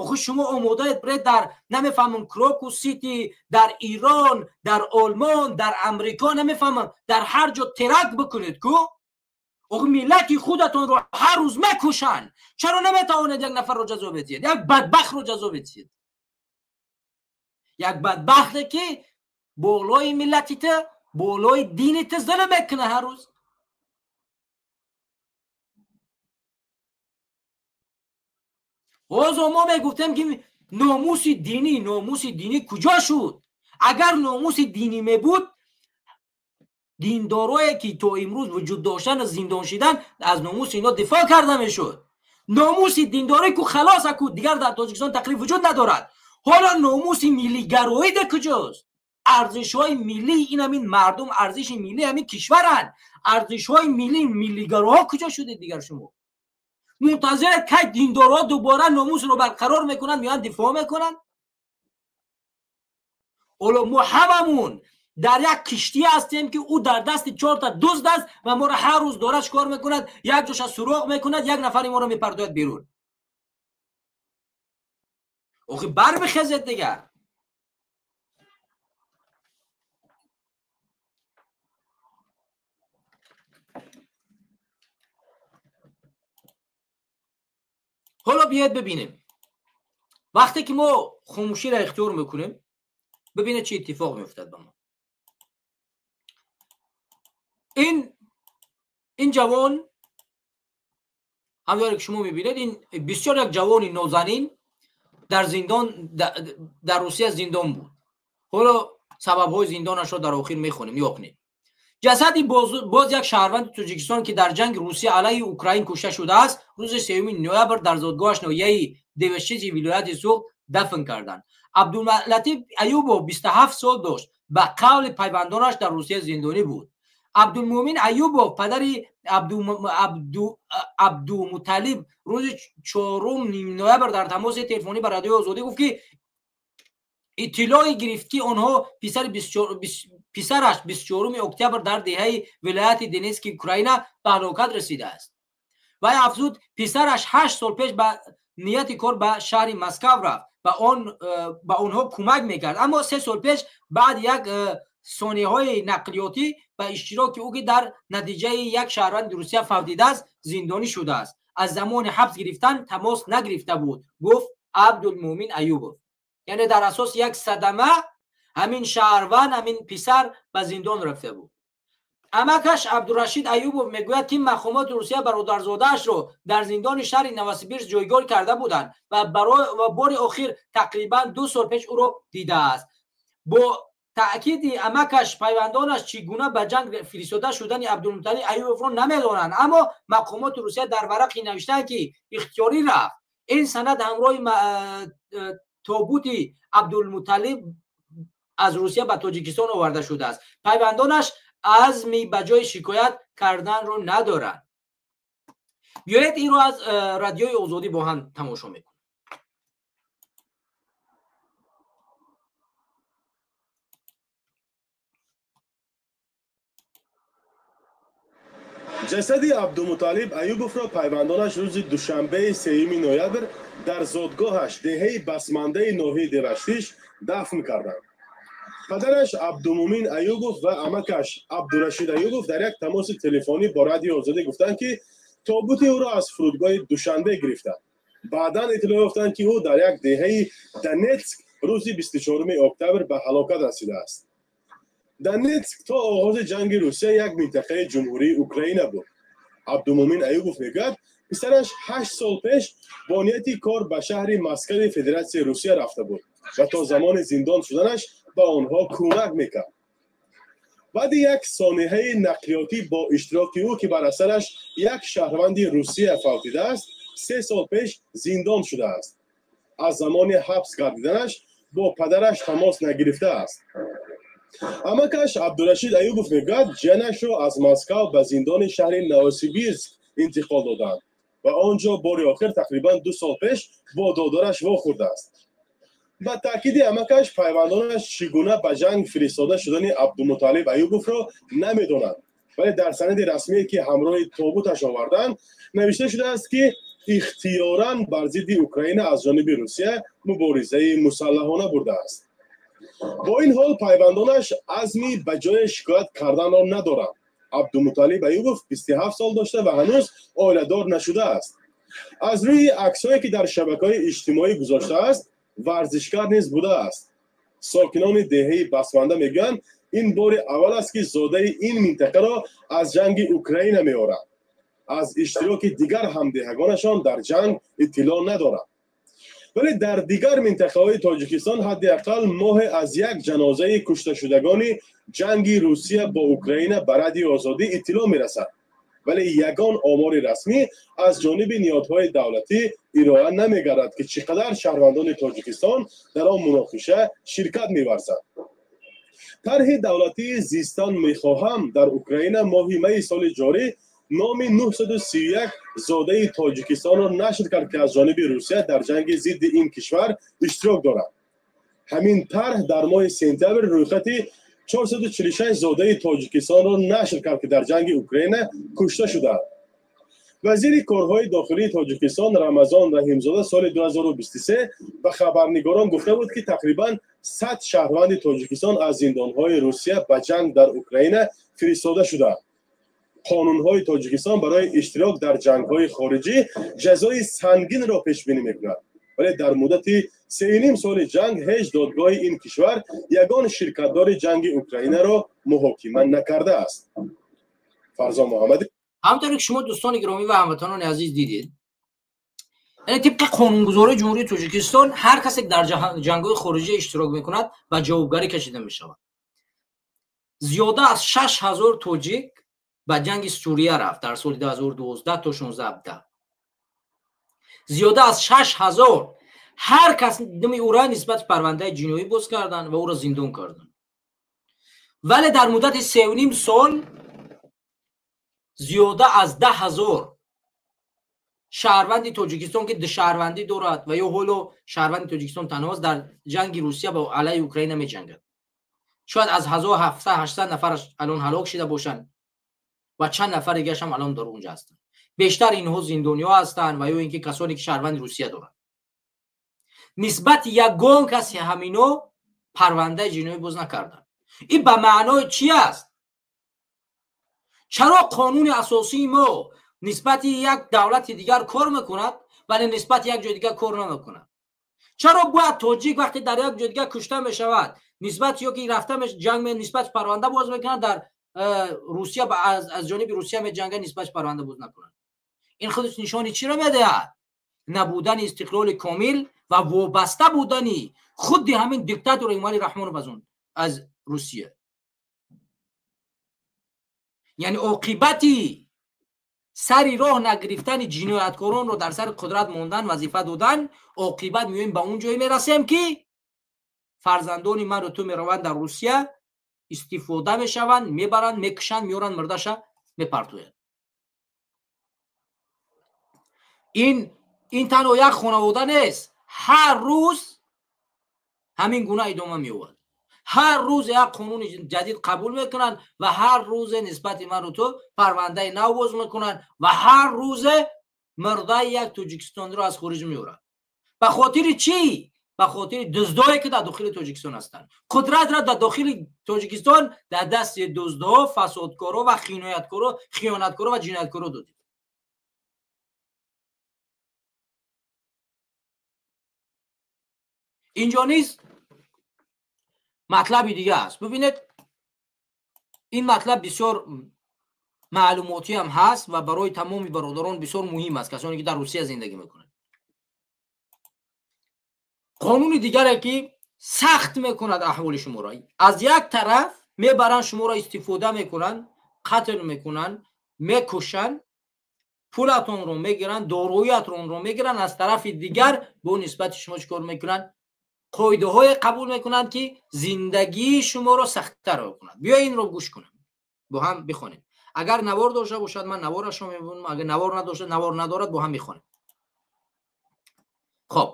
Охи шумо омодаед биред дар намефаҳмам Крокус Сити, дар Ирон, дар Олмон, дар Амрико, намефаҳмам дар ҳар ҷо теракт бикунед ку? Охи миллати худатонро ҳар рӯз мекушанд, чаро наметавонед як нафарро ҷазо бидиҳед, як бадбахтро ҷазо бидиҳед? Як бадбахте ки болои миллати ту, болои дини ту зулм мекунад ҳар рӯз. Боз мо мегуфтем ки номуси динӣ, номуси динӣ куҷо шуд? Агар номуси динӣ мебуд, диндорое ки то имрӯз вуҷуд доштан ва зиндон шидан, аз номуси инҳо дифоъ карда мешуд. Номуси диндорӣ ку халос, ку дигар дар Тоҷикистон тақриб вуҷуд надорад. Ҳоло номуси миллигароӣ дар куҷост? Арзишҳои миллӣ ин ҳамин мардум, арзиши миллӣ ҳамин кишваранд. Арзишҳои миллӣ миллигароҳо куҷо шудед дигар? Шумо мунтазиред кай диндорҳо дубора номусро барқарор мекунанд, меоянд дифоъ мекунанд? Ҳоло мо ҳамамун дар як киштӣ ҳастем ки ӯ дар дасти чорта дузд аст ва моро ҳар рӯз дорад чикор мекунад? Як ҷоша суроғ мекунад, як нафари моро мепардояд берун. Охи бар бихезед дигар. Ҳоло биёед бибинем, вақте ки мо хомӯширо ихтиёр мекунем, бибинед чӣ иттифоқ меафтад ба мо. Ин ҷавон ҳамёре ки шумо мебинед, ин бисёр як ҷавони нозанин дар зиндон, дар Русия зиндон буд. Ҳоло сабабҳои зиндонашро дар охир мехонем, нигоҳ кунед. Ҷасади боз як шаҳрванди Тоҷикистон ки дар ҷанги Русия алайҳи Украин кушта шудааст, рӯзи 3 ноябр дар зодгоҳаш ноҳияи Девашчичи вилояти Суғд дафн карданд. Абдуллатиф Аюбов 27 сол дошт, ба қавли пайвандонаш дар Русия зиндонӣ буд. Абдулмӯмин Аюбов, падари Абдумуталиб, рӯзи 4 ноябр дар тамоси телефонӣ ба Радиои Озодӣ гуфт ки иттилоъе гирифт ки онҳо писараш 24 октябр дар деҳаи вилояти Донетски Украина ба ҳалокат расидааст. Вай афзуд, писараш 8 сол пеш ба нияти кор ба шаҳри Москав рафт ва ба онҳо кӯмак мекард, аммо 3 сол пеш баъд як сонияҳои нақлиётӣ ба иштироки ӯ ки дар натиҷаи як шаҳрванди Русия фавтидааст, зиндонӣ шудааст. Аз замони ҳабс гирифтан тамос нагирифта буд, гуфт Абдулмӯмин Аюбов. Яъне дар асоси як садама ҳамин шаҳрванд, ҳамин писар ба зиндон рафта буд. Амакаш Абдурашид Аюбов мегӯяд ки мақомоти Русия бародарзодаашро дар зиндони шаҳри Новосибирск ҷойгор карда буданд ва бори охир тақрибан 2 сол пеш ӯро дидааст. Бо таъкиди амакаш, пайвандонаш чӣ гуна ба ҷанг фиристода шудани Абдулмуталиб Аюбовро намедонанд, аммо мақомоти Русия дар варақе навиштаанд ки ихтиёрӣ рафт. Ин санад ҳамроҳи тобути Абдулмуталиб аз Русия ба Тоҷикистон оварда шудааст. Пайвандонаш азми ба ҷои шикоят карданро надоранд. Биёед инро аз Радиои Озодӣ бо ҳам тамошо мекунем. Ҷасади Абдумуталиб Аюбовро пайвандонаш рӯзи душанбеи 3 ноябр дар зодгоҳаш деҳаи басмандаи ноҳияи Деваштиш дафн карданд. Падараш Абдумӯмин Аюбов ва амакаш Абдурашид Аюбов дар як тамоси телефонӣ бо Радиои Озодӣ гуфтанд ки тобути ӯро аз фурудгоҳи Душанбе гирифтанд. Баъдан иттилоъ ёфтанд ки ӯ дар як деҳаи Донетск рӯзи 24 октябр ба ҳалокат расидааст. Донетск то оғози ҷанги Русия як минтақаи ҷумҳурии Украина буд. Абдумӯмин Аюбов мегӯяд, писараш 8 сол пеш бо нияти кор ба шаҳри Москави Федератсияи Русия рафта буд ва то замони зиндон шуданаш ба онҳо кӯмак мекард. Баъди як сонеҳаи нақлиётӣ бо иштироки ӯ ки бар асараш як шаҳрванди Русия фавтидааст, 3 сол пеш зиндон шудааст. Аз замони ҳабс гардиданаш бо падараш тамос нагирифтааст. Амакаш Абдурашид Аюбов мегӯяд, ҷиянашро аз Москав ба зиндони шаҳри Новосибирск интиқол доданд ва он ҷо бори охир тақрибан 2 сол пеш бо додараш вохӯрдааст. Ба таъкиди амакаш, пайвандонаш чӣ гуна ба ҷанг фиристода шудани Абдумуталлиб Аюбовро намедонанд, вале дар санади расмие, ки ҳамроҳи тобуташ оварданд, навишта шудааст, ки ихтиёран бар зидди Украина аз ҷониби Русия муборизаи мусаллаҳона бурдааст. Бо ин ҳол пайвандонаш азми ба ҷое шикоят карданро надоранд. Абдумуталлиб Аюбов 27 сол дошта ва ҳанӯз оиладор нашудааст. Аз рӯи аксҳое, ки дар шабакаҳои иҷтимоӣ гузоштааст, варзишкар низ будааст. Сокинони деҳаи Басманда мегӯянд, ин бори аввал аст, ки зодаи ин минтақаро аз ҷанги Украина меоранд. Аз иштироки дигар ҳамдеҳагонашон дар ҷанг иттилоъ надоранд. Вале дар дигар минтақаҳои Тоҷикистон ҳадди ақал моҳе аз як ҷанозаи кушташудагони ҷанги Русия бо Украина ба Радиои Озодӣ иттилоъ мерасад. Вале ягон омори расмӣ аз ҷониби ниҳодҳои давлатӣ ироа намегардад, ки чӣ қадар шаҳрвандони Тоҷикистон дар он муноқиша ширкат меварзанд. Тарҳи давлатии «Зистан мехоҳам» дар Украина моҳи майи соли ҷорӣ номи 931 зодаи Тоҷикистонро нашр кард, ки аз ҷониби Русия дар ҷанги зидди ин кишвар иштирок дорад. Ҳамин тарҳ дар моҳи сентябр рӯйхати 446 зодаи Тоҷикистонро нашр кард, ки дар ҷанги Украина кушта шудаанд. Вазири корҳои дохилии Тоҷикистон Рамазон Раҳимзода соли 2023 ба хабарнигорон гуфта буд, ки тақрибан 100 шаҳрванди Тоҷикистон аз зиндонҳои Русия ба ҷанг дар Украина фиристода шудаанд. Қонунҳои Тоҷикистон барои иштирок дар ҷангҳои хориҷӣ ҷазои сангинро пешбинӣ мекунад, вале дар муддати 3,5 соли ҷанг ҳеҷ додгоҳи ин кишвар ягон ширкатдори ҷанги Украинаро муҳокима накардааст. Фарзон Муҳаммадӣ. Ҳамонтавре ки шумо дӯстони гиромӣ ва ҳамватанони азиз дидед, яъне тибқи қонунгузории Ҷумҳурии Тоҷикистон ҳар касе ки дар ҷангҳои хориҷӣ иштирок мекунад ба ҷавобгарӣ кашида мешавад. Зиёда аз 6000 тоҷик ба ҷанги Сурия рафт дар соли 2012 то 16. Зиёда аз 6000 ҳар кас думи ӯра нисбат парвандаи ҷиноӣ боз карданд ва ӯро зиндон карданд. Вале дар муддати 3,5 сол зиёда аз 10,000 шаҳрванди Тоҷикистон, ки душаҳрвандӣ дорад ва ё ҳоло шаҳрванди Тоҷикистон танҳост, дар ҷанги Русия ба алайҳи Украина меҷангад. Шояд аз 1700-800 нафараш алон ҳалок шида бошанд ва чанд нафар дигараш ҳам алон дар онҷа ҳастанд. Бештар инҳо зиндониҳо ҳастанд ва ё ин ки касоне ки шаҳрванди Русия доранд. Нисбати ягон каси ҳамино парвандаи ҷиноӣ боз накарданд. Ин ба маънои чӣ аст? Чаро қонуни асосии мо нисбати як давлати дигар кор мекунад, вале нисбати як ҷои дигар кор намекунад? Чаро бояд тоҷик вақте дар як ҷои дигар кушта мешавад, нисбати ё ки рафта ҷанг нисбати парванда боз мекунад, дар Русия аз ҷониби Русия меҷангад, нисбати парванда боз накунад? Ин худаш нишони чиро медиҳад? Набудани истиқлоли комил ва вобаста будани худи ҳамин диктатор Эмомалӣ Раҳмонов аз Русия. Яъне оқибати сари роҳ нагирифтани ҷинояткоронро дар сари қудрат мондан, вазифа додан, оқибат меоем ба он ҷое мерасем, ки фарзандони ману ту мераванд дар Русия, истифода мешаванд, мебаранд, мекушанд, меоранд, мурдаша мепартоянд. Ин танҳо як хонавода нест, ҳар рӯз ҳамин гуна идома меёбад. Ҳар рӯз як қонуни ҷадид қабул мекунанд ва ҳар рӯзе нисбати ману ту парвандаи нав боз мекунанд ва ҳар рӯзе мурдаи як тоҷикистонро аз хориҷ меоранд. Ба хотири чӣ? Ба хотири дуздое ки дар дохили Тоҷикистон ҳастанд. Қудратро дар дохили Тоҷикистон дар дасти дуздҳо, фасодкоро ва хиёнаткоро ва ҷинояткоро додед. Инҷо низ матлаби дига аст. Бибинед, ин матлаб бисёр маълумотӣ ҳам ҳаст ва барои тамоми бародарон бисёр муҳим аст, касоне ки дар Русия зиндагӣ мекунанд. Қонуни дигаре ки сахт мекунад аҳволи шуморо, аз як тараф мебаранд шуморо истифода мекунанд, қатл мекунанд, мекушанд, пулатонро мегиранд, дороиятонро мегиранд, аз тарафи дигар бо нисбати шумо чӣ кор мекунанд? Қоидаҳое қабул мекунанд, ки зиндагии шуморо сахттар кунад. Биё инро гӯш кунем, бо ҳам бихонем. Агар навор дошта бошад, ман наворашро мебинам, агар навор надошта, навор надорад, бо ҳам мехонем. Хоб,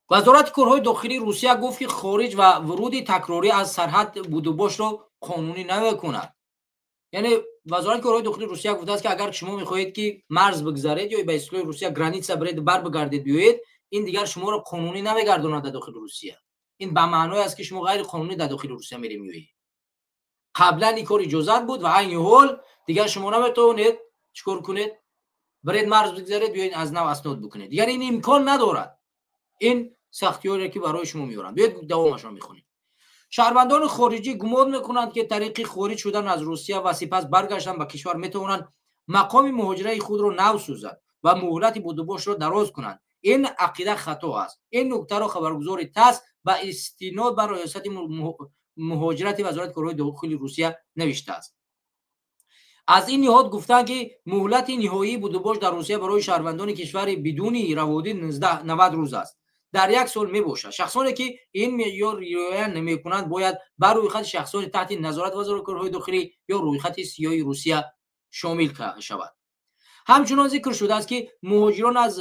Вазорати корҳои дохилии Русия гуфт, ки хориҷ ва вуруди такрорӣ аз сарҳад будубошро қонунӣ намекунад. Яъне Вазорати корҳои дохилии Русия гуфтааст, ки агар шумо мехоҳед, ки марз бигзаред ё ба истилоҳи Русия граница биред, барбигардед, биёед, ин дигар шуморо қонунӣ намегардонад дар дохили Русия. Ин ба маъное аст, ки шумо ғайриқонунӣ дар дохили Русия мерем, меоед. Қаблан ин кор иҷозат буд ва айни ҳол дигар шумо наметавонед чӣ кор кунед, биред, марз бигзаред, биёед, аз нав аснод бикунед. Дигар ин имкон надорад. Ин сахтиёре, ки барои шумо меоранд. Биёед, давомашро мехонем. Шаҳрвандони хориҷӣ гумон мекунанд, ки тариқи хориҷ шудан аз Русия ва сипас баргаштан ба кишвар метавонанд мақоми муҳоҷираи худро нав созанд ва муҳлати будубошро дароз кунанд. Ин ақида хато аст. Ин нуктаро хабаргузори ТАСС ба истинод ба Раёсати муҳоҷирати Вазорати корҳои дохили Русия навиштааст. Аз ин ниҳод гуфтанд, ки муҳлати ниҳоии будубош дар Русия барои шаҳрвандони кишвари бидуни раводид 90 рӯз аст, дар як сол мебошад. Шахсоне, ки ин меъёр риоя намекунанд, бояд ба рӯйхати шахсони таҳти назорати Вазорати корҳои дохилӣ ё рӯйхати сиёҳи Русия шомил шавад. Ҳамчунон зикр шудааст, ки муҳоҷирон аз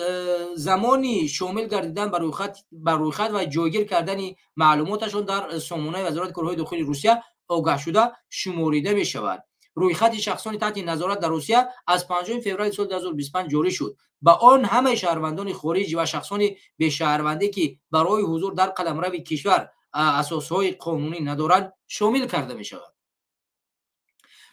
замони шомил гардидан ба рӯйхат ва ҷойгир кардани маълумоташон дар сомонаи Вазорати корҳои дохилии Русия огаҳшуда шуморида мешавад. Рӯйхати шахсони таҳти назорат дар Русия аз 5 феврали соли 2025 ҷорӣ шуд. Ба он ҳамаи шаҳрвандони хориҷ ва шахсони бешаҳрвандӣ, ки барои ҳузур дар қаламрави кишвар асосҳои қонунӣ надоранд, шомил карда мешавад.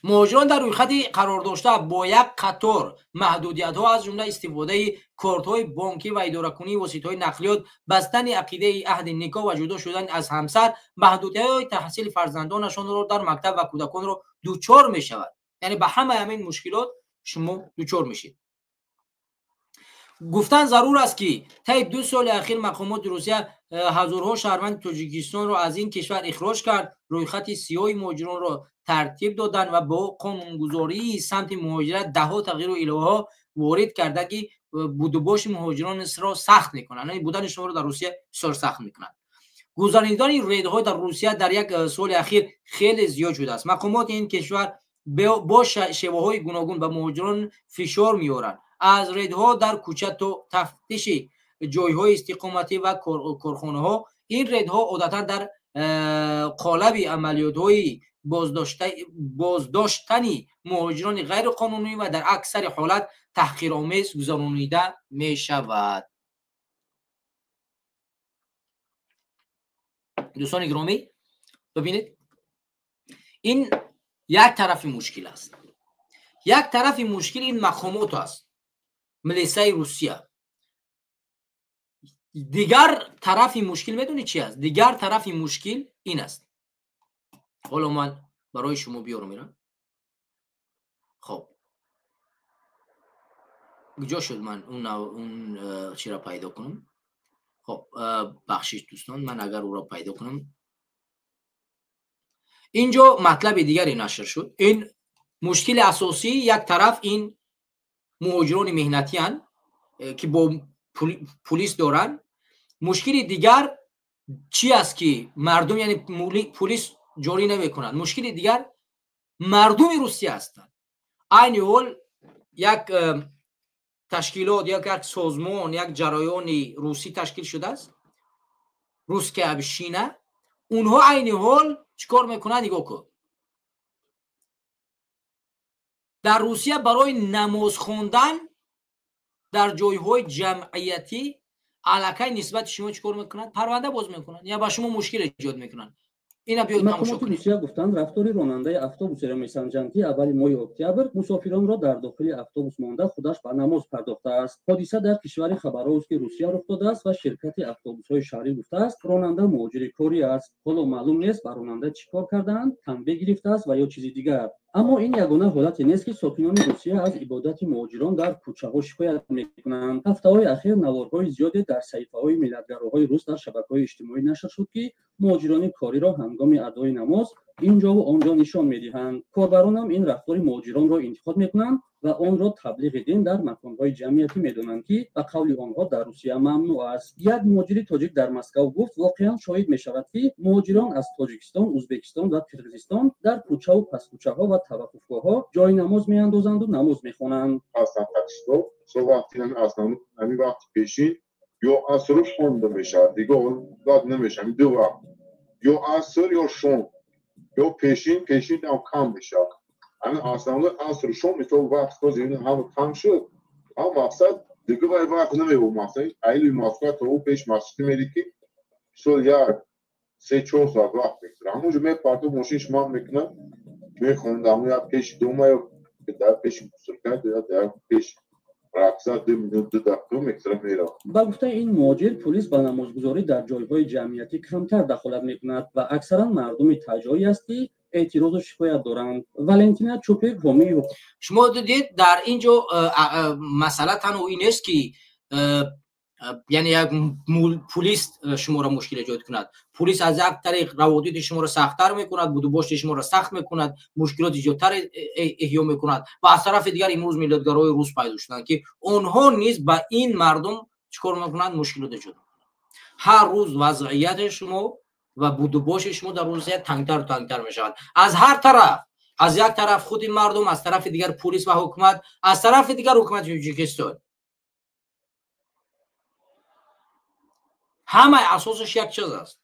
Муҳоҷирон дар рӯйхати қарордошта бо як қатор маҳдудиятҳо, аз ҷумла истифодаи кортҳои бонкӣ ва идоракунии воситаҳои нақлиёт, бастани ақидаи аҳди никоҳ ва ҷудо шудан аз ҳамсар, маҳдудиятҳои таҳсили фарзандонашонро дар мактаб ва кӯдаконро дучор мешавад. Яъне ба ҳамаи ҳамин мушкилот шумо дучор мешед. Гуфтан зарур аст, ки таи 2 соли ахир мақомоти Русия ҳазорҳо шаҳрванди Тоҷикистонро аз ин кишвар ихроҷ кард, рӯйхати сиёҳи муҳоҷиронро тартиб доданд ва бо қонунгузории самти муҳоҷират даҳҳо тағйиру иловаҳо ворид карда, ки будубоши муҳоҷиронро сахт мекунанд, яъне будани шуморо дар Русия бисёр сахт мекунанд. Гузаронидани рейдҳо дар Русия дар як соли ахир хеле зиёд шудааст. Мақомоти ин кишвар бо шеваҳои гуногун ба муҳоҷирон фишор меоранд, аз рейдҳо дар кӯча то тафтиши ҷойҳои истиқоматӣ ва корхонаҳо. Ин рейдҳо одатан дар қолаби амалиётҳои боздоштани муҳоҷирони ғайриқонунӣ ва дар аксари ҳолат таҳқиромез гузаронида мешавад. Дӯстони гиромӣ, бибинед, ин як тарафи мушкил аст. Як тарафи мушкил ин мақомот аст, милисаи Русия. Дигар тарафи мушкил медонед чи аст? Дигар тарафи мушкил ин аст. Ҳоло ман барои шумо биёрам ира. Хоб, куҷо шуд? Ман он чиро пайдо кунам. Хоб, бахшиш, дӯстон, ман агар ӯро пайдо кунам. Инҷо матлаби дигаре нашр шуд. Ин мушкили асосӣ, як тараф ин муҳоҷирони меҳнатиянд, ки бо пулис доранд. Мушкили дигар чи аст, ки мардум, яъне пулис ҷорӣ намекунанд. Мушкили дигар мардуми Русия ҳастанд. Айни ҳол як ташкилот, як созмон, як ҷараёни русӣ ташкил шудааст, «Русская община». Онҳо айни ҳол чӣ кор мекунанд? Нигоҳ кун, дар Русия барои намоз хондан дар ҷойҳои ҷамъиятӣ аллакай нисбати шумо чӣ кор мекунанд? Парванда боз мекунанд я ба шумо мушкил эҷод мекунанд. Ина биёед тамошо Мақомоти кунед. Русия гуфтанд, рафтори ронандаи автобусеро месанҷанд, ки аввали моҳи октябр мусофиронро дар дохили автобус монда, худаш ба намоз пардохтааст. Ҳодиса дар кишвари Хабаровски Русия рух додааст ва ширкати автобусҳои шаҳрӣ гуфтааст, ронанда муҳоҷири корӣ аст. Ҳоло маълум нест, ба ронанда чӣ кор кардаанд, танбеҳ гирифтааст ва ё чизи дигар. Аммо ин ягона ҳолате нест, ки сокинони Русия аз ибодати муҳоҷирон дар кӯчаҳо шикоят мекунанд. Ҳафтаҳои ахир наворҳои зиёде дар саҳифаҳои миллатгароҳои рус дар шабакаҳои иҷтимоӣ нашр шуд, ки муҳоҷирони кориро ҳангоми адои намоз инҷову онҷо нишон медиҳанд. Корбаронам ин рафтори муҳоҷиронро интиқод мекунанд ва онро таблиғи дин дар маконҳои ҷамъиятӣ медонанд, ки ба қавли онҳо дар Русия мамнӯъ аст. Як муҳоҷири тоҷик дар Москав гуфт, воқеан шоҳид мешавад, ки муҳоҷирон аз Тоҷикистон, Ӯзбекистон ва Қирғизистон дар кӯчаву пасткӯчаҳо ва таваққуфгоҳҳо ҷои намоз меандозанду намоз мехонанд. Ҳамин вақти пешин ё асру хонда мешавад, дигар баъд намешавад. Ду вақт ё аср ё шом, ё пешин, пешин ҳам кам мешавад. Ҳамин асру аср шом мисол вақт то зин ҳам кам шуд, ҳам мақсад дигар вай вақт намебуд. Мақсад айли Москва то ӯ пеш масҷид мери, ки мисол як 3-4 соат вақт мегузарад. Ҳамонҷо мепарту мошин шумам мекунад, мехонд ҳамон як пеши дома ё дар пеши мусурка ё дар пеш рақса 2 минут 2 дақиқа мегузарад, меравад. Ба гуфтаи ин муҳоҷир, пулис ба намозгузорӣ дар ҷойҳои ҷамъиятӣ камтар дахолат мекунад ва аксаран мардуми таҷоӣ аст, ки эътирозу шикоят доранд. Валентина Чупик ҳомии ҳуқуқ. Шумо дидед, дар ин ҷо масъала танҳо ин нест, ки яъне як пулис шуморо мушкил эҷод кунад. Пулис аз як тариқ раводиди шуморо сахттар мекунад, будубошти шуморо сахт мекунад, мушкилоти зиёдтар эҳё мекунад ва аз тарафи дигар имрӯз миллатгарои рус пайдо шуданд, ки онҳо низ ба ин мардум чӣ кор мекунанд? Мушкилот эҷод мекунанд. Ҳар рӯз вазъияти шумо ва будубоши шумо дар Русия тангтару тангтар мешавад. Аз ҳар тараф, аз як тараф худи мардум, аз тарафи дигар пулис ва ҳукумат, аз тарафи дигар ҳукумати Тоҷикистон. Ҳамаи асосаш як чиз аст.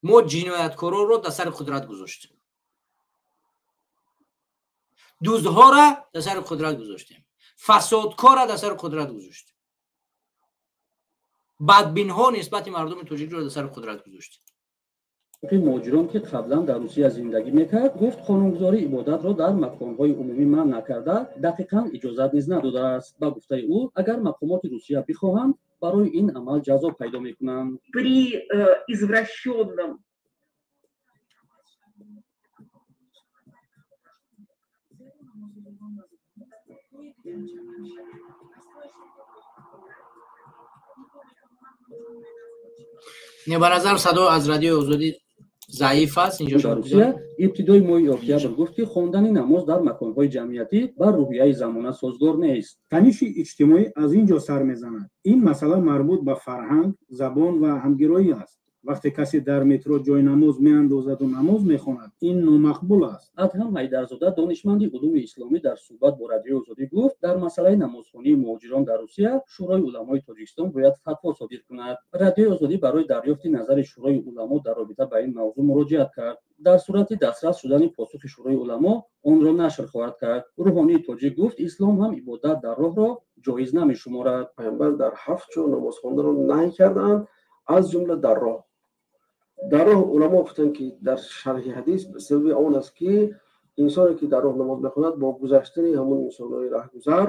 Мо ҷинояткоронро дар сари қудрат гузоштем, дуздҳоро дар сари қудрат гузоштем, фасодкорро дар сари қудрат гузоштем, бадбинҳо нисбати мардуми тоҷикро дар сари қудрат гузоштем. Муҳоҷирон, ки қаблан дар Русия зиндагӣ мекард, гуфт қонунгузорӣ ибодатро дар маконҳои умумӣ манъ накарда, дақиқан иҷозат низ надодааст. Ба гуфтаи ӯ, агар мақомоти Русия бихоҳанд, барои ин амал ҷазо пайдо мекунанд. При извращенном Не, ба назарам садо аз Радиои Озодӣ заиф аст. Инҷо дар Русия ибтидои моҳи октябр гуфт, ки хондани намоз дар маконҳои ҷамъиятӣ бар рӯҳияи замона созгор нест. Таниши иҷтимоӣ аз ин ҷо сар мезанад. Ин масъала марбут ба фарҳанг, забон ва ҳамгироӣ аст. Вақте касе дар метро ҷои намоз меандозаду намоз мехонад, ин номақбул аст. Адҳам Ҳайдарзода, донишманди улуми исломӣ, дар суҳбат бо Радиои Озодӣ гуфт, дар масъалаи намозхонии муҳоҷирон дар Русия Шӯрои уламои Тоҷикистон бояд фатво содир кунад. Радиои Озодӣ барои дарёфти назари Шӯрои уламо дар робита ба ин мавзӯъ муроҷиат кард. Дар сурати дастрас шудани посухи Шӯрои уламо онро нашр хоҳад кард. Рӯҳонии тоҷик гуфт, ислом ҳам ибодат дар роҳро ҷоиз намешуморад. Паёмбар дар 7 ҷо намоз хонданро наҳй кардаанд, аз ҷумла дар роҳ. Дар роҳ уламо гуфтанд, ки дар шарҳи ҳадис сабаби он аст, ки инсоне ки дар роҳ намоз мехонад, бо гузаштани ҳамон инсонҳои раҳгузар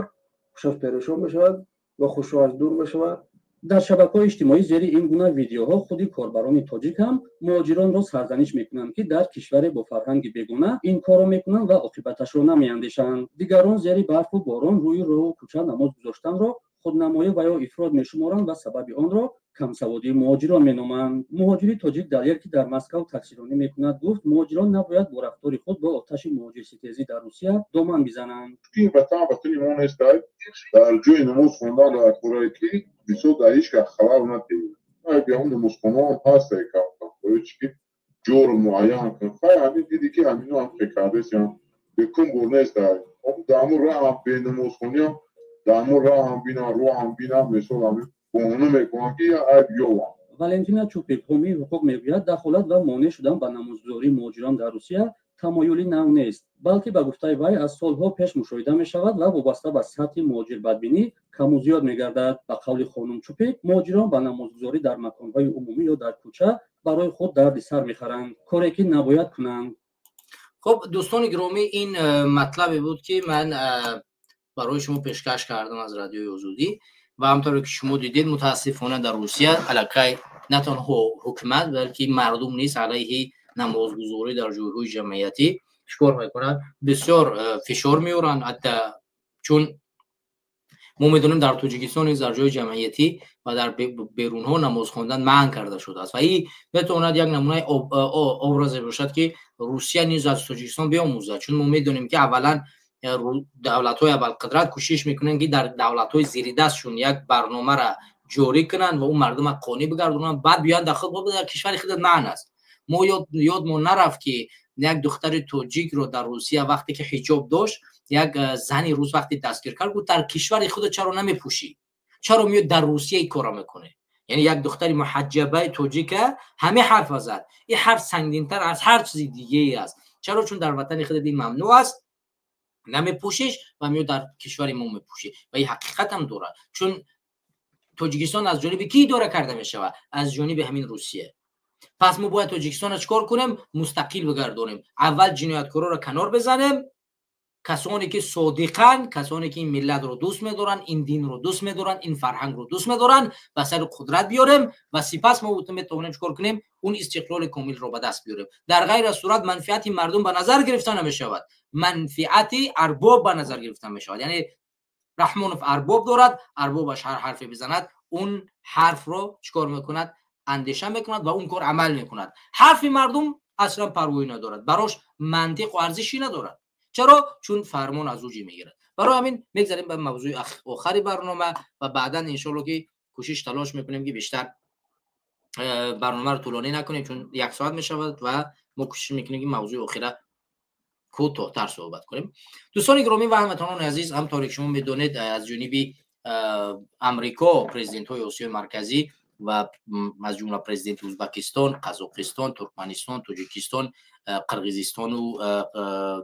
хушаш перешон мешавад ва хушоаш дур мешавад. Дар шабакаҳои иҷтимоӣ зери ин гуна видеоҳо худи корбарони тоҷик ҳам муҳоҷиронро сарзаниш мекунанд, ки дар кишваре бо фарҳанги бегона ин корро мекунанд ва оқибаташро намеандешанд. Дигарон зери барфу борон рӯи роҳу кӯча намоз гузоштанро худнамоӣ ва ё ифрод мешуморанд ва сабаби онро камсаводии муҳоҷирон меноманд. Муҳоҷири тоҷик Далер, ки дар Москав таксиронӣ мекунад, гуфт муҳоҷирон набояд бо рафтори худ бо оташи муҳоҷирситезӣ дар Русия доман бизананд. Ин ватан ватани мо нест. Дар ҷои намоз хондан дар кораe ки бисёр дар ҳеҷ кас халал надиҳад. Ҳам намозхонаам ҳаст, ки ҷоро муайян кун. Хай ҳамин диди, ки ҳамино ҳам кардесиам якум бор нест. Дар ҳамун раҳам бенамозхониам, дар ҳамун раҳам бинам, роҳам бинам, мисол ҳамин баҳона мекунам, ки айб ёвам. Валентина Чупик, ҳомии ҳуқуқ, мегӯяд, дахолат ва монеъ шудан ба намозгузории муҳоҷирон дар Русия тамоюли нав нест, балки ба гуфтаи вай аз солҳо пеш мушоҳида мешавад ва вобаста ба сатҳи муҳоҷирбадбинӣ каму зиёд мегардад. Ба қавли хонум Чупик, муҳоҷирон ба намозгузорӣ дар маконҳои умумӣ ё дар кӯча барои худ дарди сар мехаранд, коре ки набояд кунанд. Хуб, дӯстони гиромӣ, ин матлабе буд, ки ман барои шумо пешкаш кардам аз Радиои Озодӣ ва ҳамтавре ки шумо дидед, мутаассифона дар Русия аллакай на танҳо ҳукумат, балки мардум низ алайҳи намозгузорӣ дар ҷойҳои ҷамъиятӣ чикор мекунанд? Бисёр фишор меоранд, ҳатта чун Мо медонем, дар Тоҷикистон низ дар ҷои ҷамъиятӣ ва дар берунҳо намоз хондан манъ карда шудааст ва ин метавонад як намунаи образе бошад, ки Русия низ аз Тоҷикистон биомӯзад, чун мо медонем, ки аввалан давлатҳои абарқудрат кӯшиш мекунанд, ки дар давлатҳои зеридастшон як барномаро ҷорӣ кунанд ва ӯ мардума қонеъ бигардонанд, баъд биёянд дар худ, дар кишвари худат манъ аст. Мо ёдмон нарафт, ки як духтари тоҷикро дар Русия, вақте ки ҳиҷоб дошт, як зани рус вақте дастгир кард, гуфт: «Дар кишвари худат чаро намепӯшӣ? Чаро меояд дар Русия ин корро мекунӣ?» Яъне як духтари муҳаҷҷабаи тоҷика ҳамин ҳарфа зад. Ин ҳарф сангинтар аз ҳар чизи дигае аст. Чаро? Чун дар ватани худат ин мамнӯъ аст, намепӯшиш ва меояд дар кишвари мо мепӯшӣ. Ва ин ҳақиқатам дорад, чун Тоҷикистон аз ҷониби кӣ идора карда мешавад? Аз ҷониби ҳамин Русия. Пас мо бояд Тоҷикистонро чӣ кор кунем? Мустақил бигардонем. Аввал ҷинояткороро канор бизанем, касоне ки содиқанд, касоне ки ин миллатро дӯст медоранд, ин динро дӯст медоранд, ин фарҳангро дӯст медоранд, ба сари қудрат биёрем ва сипас мо метавонем чӣ кор кунем? Он истиқлоли комилро ба даст биёрем. Дар ғайр аз сурат манфиати мардум ба назар гирифта намешавад, манфиати арбоб ба назар гирифта мешавад. Яъне Раҳмонов арбоб дорад, арбобаш ҳар ҳарфе бизанад, он ҳарфро чӣ кор мекунад? Андеша мекунад ва он кор амал мекунад. Ҳарфи мардум аслан парвоӣ надорад, барош мантиқу арзишӣ надорад. Чаро? Чун фармон аз ӯ мегирад. Барои ҳамин мегзарем ба мавзӯи охари барнома ва баъдан, иншоалло, ки кӯшиш талош мекунем, ки бештар барномаро тӯлонӣ накунем, чун як соат мешавад ва мо кӯшиш мекунем, ки мавзӯи охира кӯтоҳтар суҳбат кунем. Дӯстони гиромӣ ва ҳамватанони азиз, ҳамторе ки шумо медонед, аз ҷониби Амрико президентҳои Осиёи Марказӣ ва аз ҷумла президенти Ӯзбекистон, Қазоқистон, Туркманистон, Тоҷикистон, Қирғизистону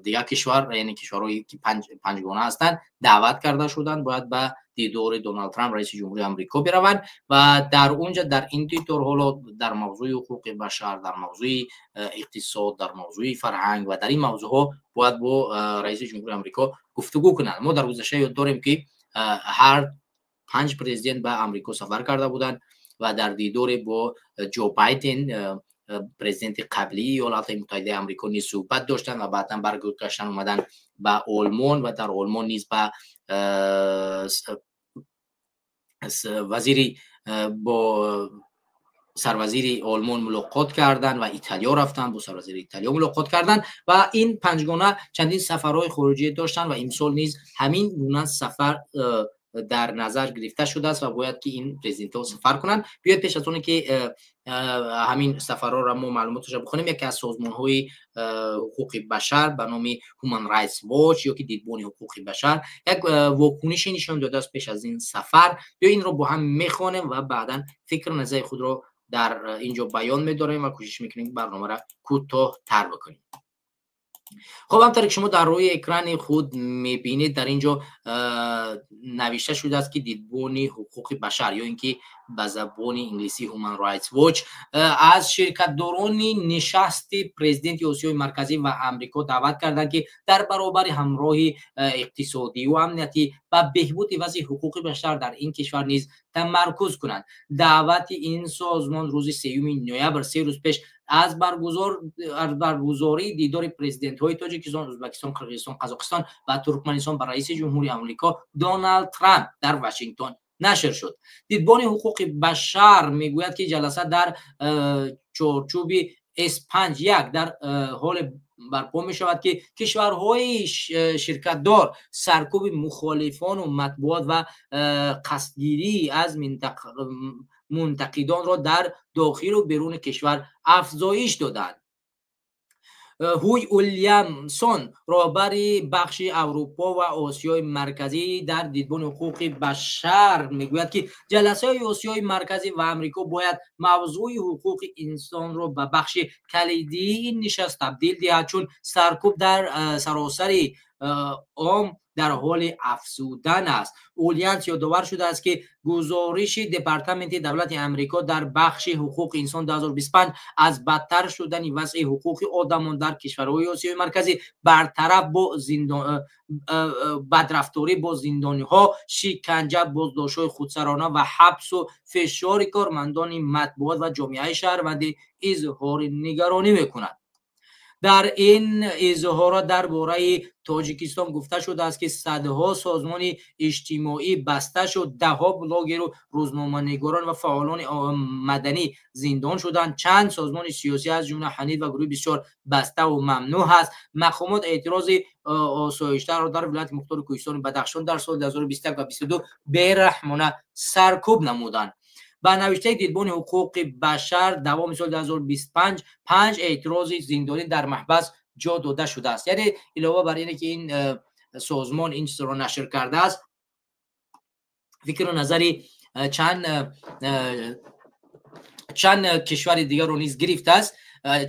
дигар кишвар, яъне кишварҳое ки панҷгона ҳастанд, даъват карда шуданд, бояд ба дидори Доналд Трамп, раиси ҷумҳури Амрико, бираванд ва дар унҷа, дар ин дидор, ҳоло дар мавзӯи ҳуқуқи башар, дар мавзӯи иқтисод, дар мавзӯи фарҳанг ва дар ин мавзӯъҳо бояд бо раиси ҷумҳури Амрико гуфтугӯ кунанд. Мо дар гузашта ёд дорем, ки ҳар панҷ президент ба Амрико сафар карда буданд ва дар дидоре бо Ҷо Байден, президенти қаблии Иёлатҳои Муттаҳидаи Амрико, низ суҳбат доштанд ва баъдан баргаштан, омадан ба Олмон ва дар Олмон низ ба вазири бо сарвазири Олмон мулоқот карданд ва Италиё рафтанд, бо сарвазири Италиё мулоқот карданд. Ва ин панҷгона чандин сафарҳои хориҷӣ доштанд ва имсол низ ҳамин гуна сафар дар назар гирифта шудааст ва бояд ки ин президентҳо сафар кунанд. Биёед, пеш аз оне ки ҳамин сафарҳоро мо маълумоташро бихонем, яке аз созмонҳои ҳуқуқи башар ба номи Human Rights Watch ё ки Дидбони ҳуқуқи башар як вокунише нишон додааст пеш аз ин сафар. Биё, инро бо ҳам мехонем ва баъдан фикр назари худро дар ин ҷо баён медорем ва кӯшиш мекунем, ки барномаро кӯтоҳтар бикунем. Хуб, ҳамтаре ки шумо дар рӯи экрани худ мебинед, дар ин ҷо навишта шудааст, ки Дидбони ҳуқуқи башар ё ин ки ба забони инглисӣ Human Rights Watch аз ширкатдорони нишасти президенти Осиёи Марказӣ ва Амрико даъват карданд, ки дар баробари ҳамроҳи иқтисодию амниятӣ ба беҳбуди вазъи ҳуқуқи башар дар ин кишвар низ тамаркуз кунанд. Даъвати ин созмон рӯзи 3 ноябр, 3 рӯз пеш аз баргузории дидори президентҳои Тоҷикистон, Ӯзбекистон, Қирғизистон, Қазоқистон ва Туркманистон ба раиси ҷумҳури Амрико Доналд Трамп дар Вашингтон нашр шуд. Дидбони ҳуқуқи башар мегӯяд, ки ҷаласа дар чорчӯби С5+1 дар ҳоле барпо мешавад, ки кишварҳои ширкатдор саркӯби мухолифону матбуот ва қасдгирӣ аз мунтақидонро дар дохилу беруни кишвар афзоиш доданд. Ҳуй Уильямсон, роҳбари бахши Аврупо ва Осиёи Марказӣ дар Дидбони ҳуқуқи башар, мегӯяд, ки ҷаласаи Осиёи Марказӣ ва Амрико бояд мавзӯи ҳуқуқи инсонро ба бахши калидии ин нишаст табдил диҳад, чун саркӯб дар саросари ом дар ҳоли афзудан аст. Уильямс ёдовар шудааст, ки гузориши Департаменти давлати Амрико дар бахши ҳуқуқи инсон 2025 аз бадтар шудани вазъи ҳуқуқи одамон дар кишварҳои Осиёи Марказӣ, бартараф бо бадрафторӣ бо зиндониҳо, шиканҷа, боздоштҳои худсарона ва ҳабсу фишори кормандони матбуот ва ҷомеаи шаҳрвандӣ изҳори нигаронӣ мекунад. Дар ин изҳорот дар бораи Тоҷикистон гуфта шудааст, ки садҳо созмони иҷтимоӣ баста шуд, даҳҳо блогеру рӯзноманигорон ва фаъолони маданӣ зиндон шуданд, чанд созмони сиёсӣ, аз ҷумла Ҳаниф ва гурӯҳи бисёр, баставу мамнӯъ ҳаст. Мақомот эътирози осоиштаро дар вилояти мухтори Кӯҳистони Бадахшон дар соли 2021 ва 22 бераҳмона саркӯб намуданд. Ба навиштаи Дидбони ҳуқуқи башар, давоми соли 2025 панҷ эътирози зиндонӣ дар маҳбас ҷо дода шудааст. Яъне илова бар ине ки ин созмон ин чизро нашр кардааст, фикру назари чанд кишвари дигарро низ гирифтааст,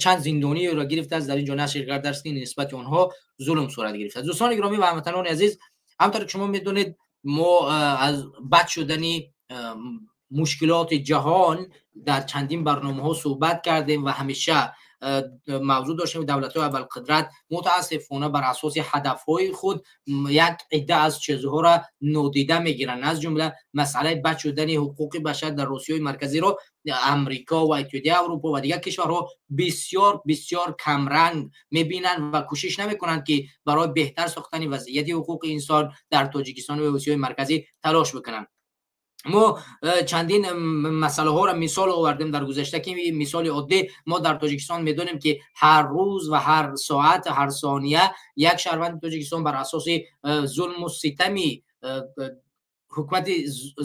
чанд зиндониро гирифтааст, дар ин ҷо нашр кардааст, ки нисбати онҳо зулм сурат гирифтааст. Дӯстони гиромӣ ва ҳамватанони азиз, ҳамтавре ки шумо медонед, мо аз бад шудани мушкилоти ҷаҳон дар чандин барномаҳо суҳбат кардем ва ҳамеша мавзӯъ доштем. Давлатҳои абарқудрат мутаассифона бар асоси ҳадафҳои худ як идда аз чизҳоро нодида мегиранд. Аз ҷумла масъалаи бад шудани ҳуқуқи башар дар Осиёи Марказиро Амрико ва Иттиҳодияи Аврупо ва дигар кишварҳо бисёр бисёр камранг мебинанд ва кӯшиш намекунанд, ки барои беҳтар сохтани вазъияти ҳуқуқи инсон дар Тоҷикистон ва Осиёи Марказӣ талош бикунанд. Мо чандин масъалаҳоро мисол овардем дар гузашта, ки мисоли оддӣ, мо дар Тоҷикистон медонем, ки ҳар рӯз ва ҳар соат, ҳар сония як шаҳрванди Тоҷикистон бар асоси зулму ситами ҳукумати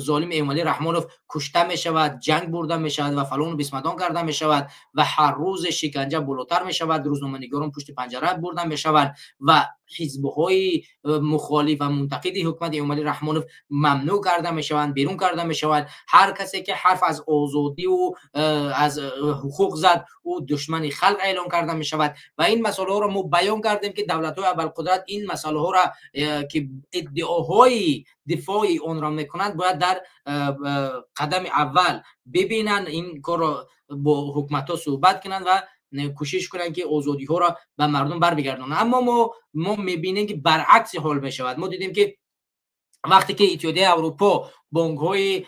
золими Эмомалӣ Раҳмонов кушта мешавад, ҷанг бурда мешавад ва фалону бисмадон карда мешавад ва ҳар рӯзе шиканҷа болотар мешавад, рӯзноманигорон пушти панҷара бурда мешаванд ва ҳизбҳои мухолиф ва мунтақиди ҳукумати Эмомалӣ Раҳмонов мамнӯъ карда мешаванд, берун карда мешаванд. Ҳар касе ки ҳарф аз озодиву аз ҳуқуқ зад, ӯ душмани халқ эълон карда мешавад. Ва ин масъалаҳоро мо баён кардем, ки давлатҳои абарқудрат ин масъалаҳоро, ки иддаоҳои дифои онро мекунанд, бояд дар қадами аввал бибинанд, ин корро бо ҳукуматҳо суҳбат кунанд ва кӯшиш кунанд, ки озодиҳоро ба мардум барбигардонанд. Аммо мо мебинем, ки баръакси ҳол мешавад. Мо дидем, ки вақте ки Иттиҳодияи Аврупо бонкҳои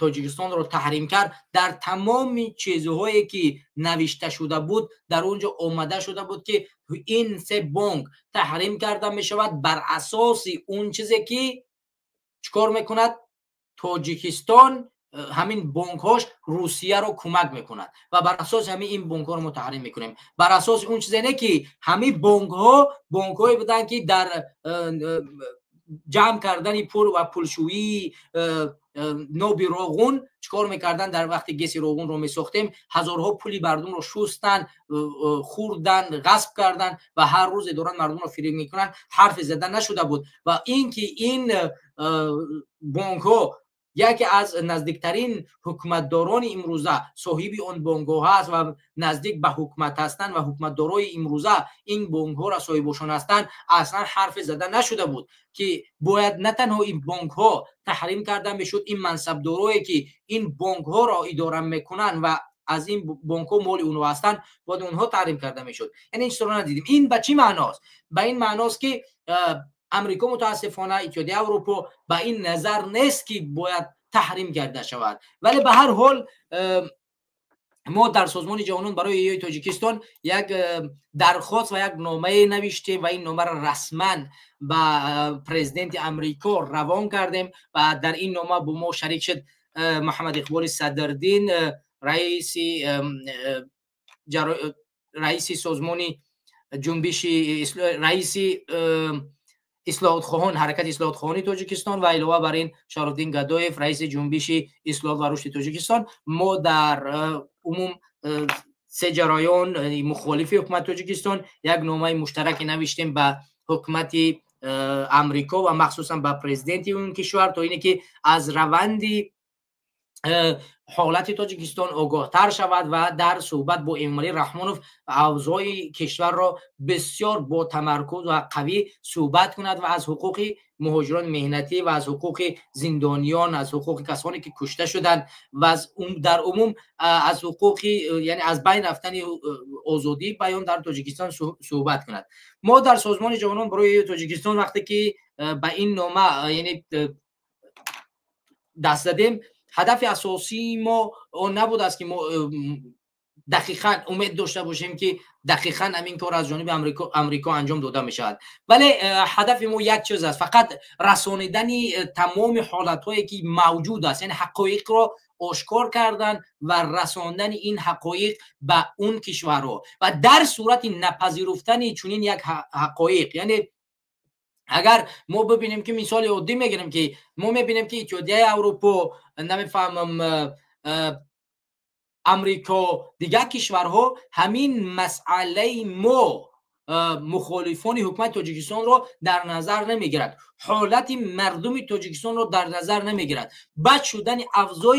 Тоҷикистонро таҳрим кард, дар тамоми чизҳое ки навишта шуда буд, дар он ҷо омада шуда буд, ки ин се бонк таҳрим карда мешавад бар асоси он чизе ки чӣ кор мекунад Тоҷикистон, ҳамин бонкҳош Русияро кӯмак мекунад ва бар асоси ҳамин ин бонкҳоро мо таҳрим мекунем. Бар асоси он чизе не, ки ҳамин бонкҳо бонкҳое буданд, ки дар ҷамъ кардани пул ва пулшӯии ноби Роғун чӣ кор мекарданд. Дар вақти ГЭСи Роғунро месохтем, ҳазорҳо пули мардумро шустанд, хӯрданд, ғасб карданд ва ҳар рӯзе доранд мардумро фиреб мекунанд. Ҳарфе зада нашуда буд ва ин ки ин бонкҳо, яке аз наздиктарин ҳукуматдорони имрӯза соҳиби он бонкҳо ҳаст ва наздик ба ҳукумат ҳастанд ва ҳукуматдорои имрӯза ин бонкҳоро соҳибошон ҳастанд, аслан ҳарфе зада нашуда буд, ки бояд на танҳо ин бонкҳо таҳрим карда мешуд, ин мансабдорое ки ин бонкҳоро идора мекунанд ва аз ин бонкҳо моли онҳо ҳастанд, бояд онҳо таҳрим карда мешуд. Яъне ин чизро надидем. Ин ба чӣ маъност? Ба ин маъност, ки Амрико, мутаассифона, Иттиҳодияи Аврупо ба ин назар нест, ки бояд таҳрим карда шавад. Вале ба ҳар ҳол мо дар Созмони ҷавонон барои эҳёи Тоҷикистон як дархост ва як номае навиштем ва ин номаро расман ба президенти Амрико равон кардем ва дар ин нома бо мо шарик шуд Муҳаммад Иқболи Садрдин, раиси созмони ҷунбиши, раиси ислоҳотхоҳон, ҳаракати ислоҳотхоҳони Тоҷикистон ва илова бар ин Шарофдин Гадоев, раиси ҷунбиши ислоҳот ва рушди Тоҷикистон. Мо дар умум се ҷараён мухолифи ҳукумати Тоҷикистон як номаи муштараке навиштем ба ҳукумати Амрико ва махсусан ба президенти он кишвар, то ине ки аз раванди ҳолати Тоҷикистон огоҳтар шавад ва дар суҳбат бо Эмомалӣ Раҳмонов авзои кишварро бисёр бо тамаркуз ва қавӣ суҳбат кунад ва аз ҳуқуқи муҳоҷирони меҳнатӣ ва аз ҳуқуқи зиндониён, аз ҳуқуқи касоне ки кушта шуданд ва дар умум аз ҳуқуқи, яъне аз байн рафтани озодии баён дар Тоҷикистон суҳбат кунад. Мо дар Созмони ҷавонон барои Тоҷикистон вақте ки ба ин нома, яъне, даст задем, ҳадафи асосии мо он набудааст, ки мо دقیقاً امید داشته باشیم که دقیقاً همین کار از جانب امریکا انجام داده می شود. ولی هدف ما یک چیز است، فقط رسانیدن تمام حالت‌هایی که موجود است، یعنی حقایق را آشکار کردن و رساندن این حقایق به اون کشورها و در صورت نپذیرفتن چنین یک حقایق، یعنی اگر ما ببینیم که مثال عادی میگیریم که ما میبینیم که اتحادیه اروپا، نمیفهمم امریکا، دیگر کشورها همین مسئله ما مخالفان حکومت تاجیکستان را در نظر نمیگیرد، حالت مردم تاجیکستان را در نظر نمیگیرد، بد شدن اوضاع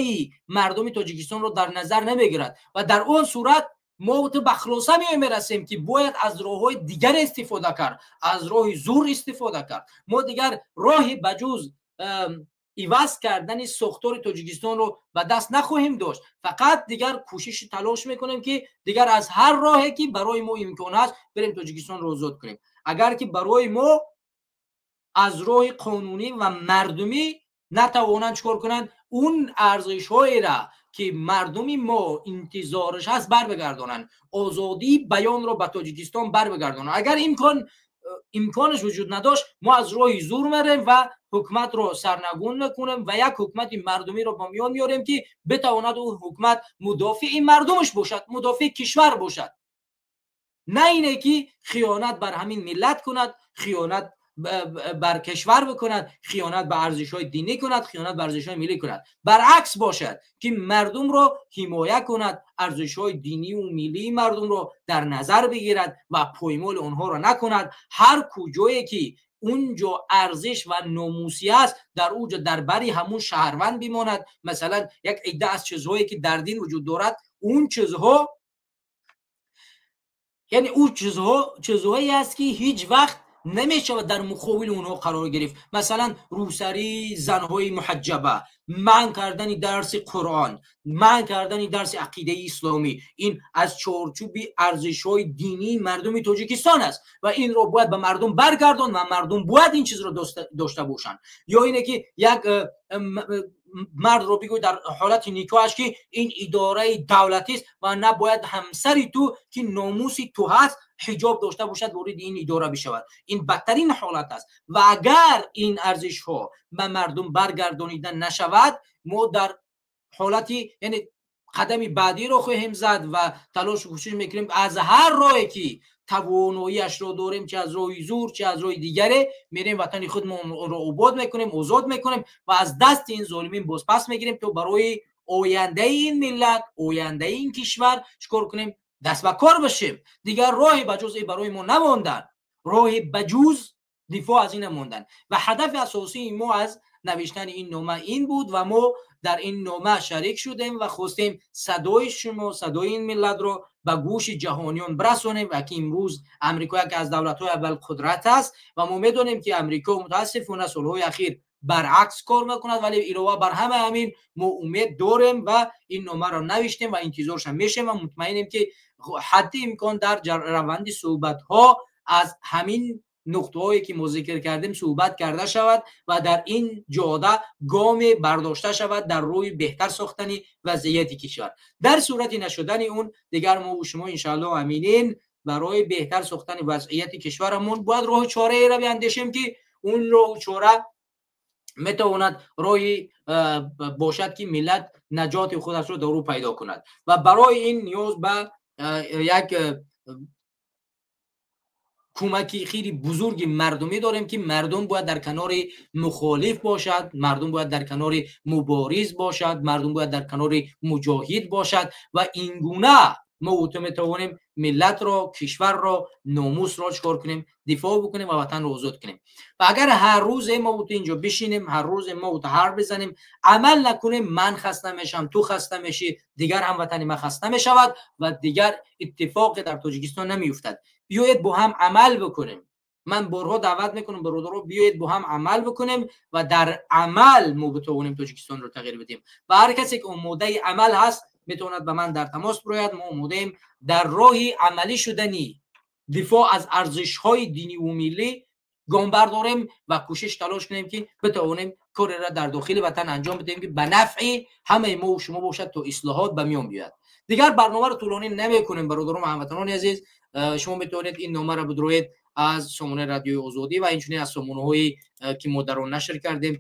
مردم تاجیکستان را در نظر نمیگیرد و در اون صورت ما به خلاصه میرسیم که باید از راه‌های دیگر استفاده کرد، از راه زور استفاده کرد. ما دیگر راهی بجز عوض کردن ساختار تاجیکستان رو به دست نخواهیم داشت. فقط دیگر کوشش تلاش میکنیم که دیگر از هر راهی که برای ما امکان هست بریم تاجیکستان رو آزاد کنیم. اگر که برای ما از راه قانونی و مردمی نتوانند چکار کنند، اون ارزش هایی را که مردمی ما انتظارش هست بر بگردانند، آزادی بیان رو به تاجیکستان بر بگردانند. اگر امکانش وجود نداشت، ما از راه زور میریم و حکومت رو سرنگون میکنیم و یک حکومت مردمی رو با میان میاریم که بتواند اون حکومت مدافع مردمش باشد، مدافع کشور باشد، نه اینه که خیانت بر همین ملت کند، خیانت بر کشور بکند، خیانت به ارزش‌های دینی کند، خیانت به ارزش‌های ملی کند. برعکس باشد که مردم را حمایت کند، ارزش‌های دینی و ملی مردم را در نظر بگیرد و پایمال آنها را نکند. هر کجایی که اونجا ارزش و ناموسی است، در اونجا در بری همون شهروند بماند. مثلا یک عده از چیزهایی که در دین وجود دارد، اون چیزها یعنی اون چیزهایی است که هیچ وقت نمیشود در مقابل اونها قرار گرفت. مثلا روسری زنهای محجبه، منع کردن درس قرآن، منع کردن درس عقیده اسلامی، این از چارچوب ارزش‌های دینی مردم تاجیکستان است و این رو باید به مردم برگردان و مردم باید این چیز رو داشته باشند. یا اینه که یک مرد رو بگو در حالت نکاحش که این اداره دولتی است و نباید همسری تو که ناموس تو هست حجاب داشته باشد وارد این اداره بشود. این بدترین حالت است و اگر این ارزش ها به مردم برگردانیده نشود، ما در حالتی یعنی قدم بعدی رو خواهیم زد و تلاش و کوشش میکنیم از هر راهی که تواناییش رو داریم، چه از راه زور چه از راه دیگره، میریم وطن خودمون رو آباد میکنیم، آزاد میکنیم و از دست این ظالمین باز پس میگیریم تا برای آینده این ملت، آینده این کشور چیکار کنیم؟ دست به کار بشیم. دیگر راهی بجز برای ما نماندن، راهی بجز دفاع از این نماندن و هدف اساسی ما از نوشتن این نامه این بود و ما در این نامه شریک شدیم و خواستیم صدای شما، صدای این ملت رو به گوش جهانیان برسانیم و که امروز امریکا یکی از دولت‌های اول قدرت است و ما میدونیم که امریکا متاسفانه سال‌های اخیر برعکس کار میکند، ولی علاوه بر همه همین ما امید داریم و این نامه را نوشتیم و انتظارش هم میشیم و مطمئنیم که حد امکان در روند صحبت‌ها از همین نقطه هایی که ما ذکر کردیم صحبت کرده شود و در این جاده گام برداشته شود در روی بهتر ساختن وضعیت کشور. در صورت نشدن اون دیگر ما و شما انشاءالله امینین برای بهتر ساختن وضعیت کشورمون باید راه چاره ای را بیاندیشیم که اون راه چاره میتواند راهی باشد که ملت نجات خودش را در او پیدا کند و برای این نیاز به یک کمکی خیلی بزرگ مردمی داریم که مردم باید در کنار مخالف باشد، مردم باید در کنار مبارز باشد، مردم باید در کنار مجاهد باشد و اینگونه ما میتوانیم ملت را، کشور را، ناموس را چکار کنیم؟ دفاع بکنیم و وطن را آزاد کنیم. و اگر هر روز ما اینجا بشینیم، هر روز ما حرف بزنیم، عمل نکنیم، من خسته میشم، تو خسته میشی، دیگر هموطن من خسته میشود و دیگر اتفاق در تاجیکستان نمیافتد. بیایید با هم عمل بکنیم. من بارها دعوت میکنم برادرها، بیایید با هم عمل بکنیم و در عمل ما بتوانیم تاجیکستان رو تغییر بدیم. و هر کسی که آماده عمل هست میتواند به من در تماس برآید. ما آماده ایم در راه عملی شدنی دفاع از ارزش های دینی و ملی گام برداریم و کوشش تلاش کنیم که بتوانیم کار را در داخل وطن انجام بدهیم که به نفع همه ما و شما باشد تا اصلاحات به میان بیاید. Дигар барномаро тӯлонӣ намекунем, бародарон ва ҳамватанони азиз. Шумо метавонед ин номаро бидроед аз сомонаи Радиои Озодӣ ва инчунин аз сомонаҳое ки мо дар он нашр кардем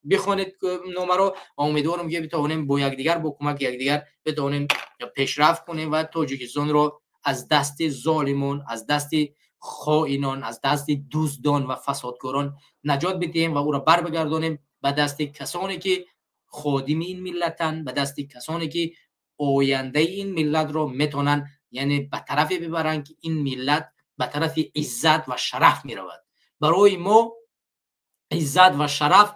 бихонед номаро ва умедворам ки битавонем бо якдигар, бо кӯмаки якдигар битавонем пешрафт кунем ва Тоҷикистонро аз дасти золимон, аз дасти хоинон, аз дасти дуздон ва фасодкорон наҷот бидиҳем ва ӯро барбигардонем ба дасти касоне ки ходими ин миллатанд, ба дасти касоне ки ояндаи ин миллатро метавонанд, яъне ба тарафе бибаранд ки ин миллат ба тарафи иззат ва шараф меравад. Барои мо иззат ва шараф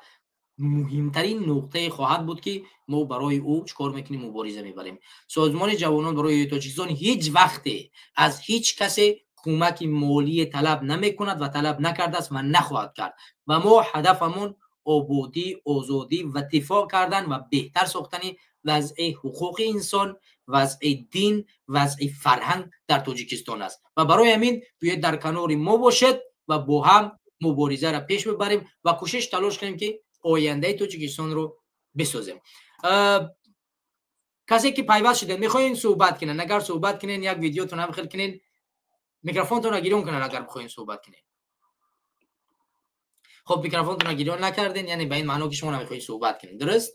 муҳимтарин нуқтае хоҳад буд ки мо барои ӯ чикор мекунем, мубориза мебарем. Созмони ҷавонон барои Тоҷикистон ҳеҷ вақте аз ҳеҷ касе кӯмаки молие талаб намекунад ва талаб накардааст ва нахоҳад кард. Ва мо ҳадафамон ободӣ, озодӣ ва дифоъ кардан ва беҳтар сохтани вазъи ҳуқуқи инсон, вазъи дин, вазъи фарҳанг дар Тоҷикистон аст. Ва барои ҳамин биёед дар канори мо бошед ва бо ҳам муборизаро пеш бибарем ва кӯшиш талош кунем ки ояндаи Тоҷикистонро бисозем. Касе ки пайваст шуда мехоҳед суҳбат кунед, агар суҳбат кунед як видеотон ҳам хел кунед, микрофонтонро гирён кунед агар бихоҳед суҳбат кунед. Хоб, микрофонтонро гирён накарден, яъне ба ин маъно ки шумо намехоҳед суҳбат кунед, дуруст?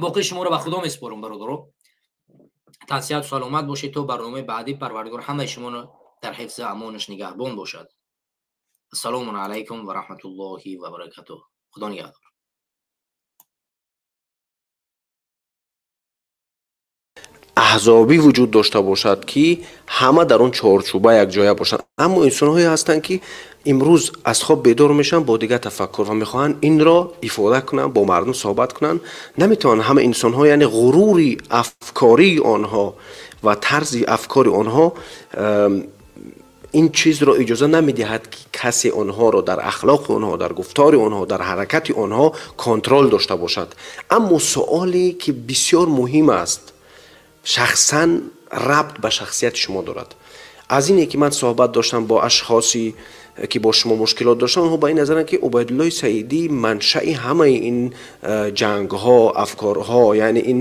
Боқӣ шуморо ба Худо месупорам, бародаро. Тансиҳату саломат бошед то барномаи баъдӣ. Парвардигор ҳамаи шуморо дар ҳифзи амонаш нигаҳбон бошад. Ассалому алайкум ва раҳматуллоҳи ва баракатуҳ. Худо нигаҳдор. Аҳзобӣ вуҷуд дошта бошад ки ҳама дар он чорчӯба якҷоя бошанд. Аммо инсонҳое ҳастанд ки имрӯз аз хоб бедор мешаванд бо дигар тафаккур ва мехоҳанд инро ифода кунанд, бо мардум суҳбат кунанд. Наметавонанд ҳама инсонҳо, яъне ғурури афкории онҳо ва тарзи афкори онҳо ин чизро иҷоза намедиҳад ки касе онҳоро дар ахлоқи онҳо, дар гуфтори онҳо, дар ҳаракати онҳо контрол дошта бошад. Аммо суоле ки бисёр муҳим аст, шахсан рабт ба шахсияти шумо дорад. Аз ине ки ман суҳбат доштам бо ашхосе ки бо шумо мушкилот доштанд, онҳо ба ин назаранд ки Убайдуллоҳи Саидӣ маншаи ҳамаи ин ҷангҳо, афкорҳо, яъне ин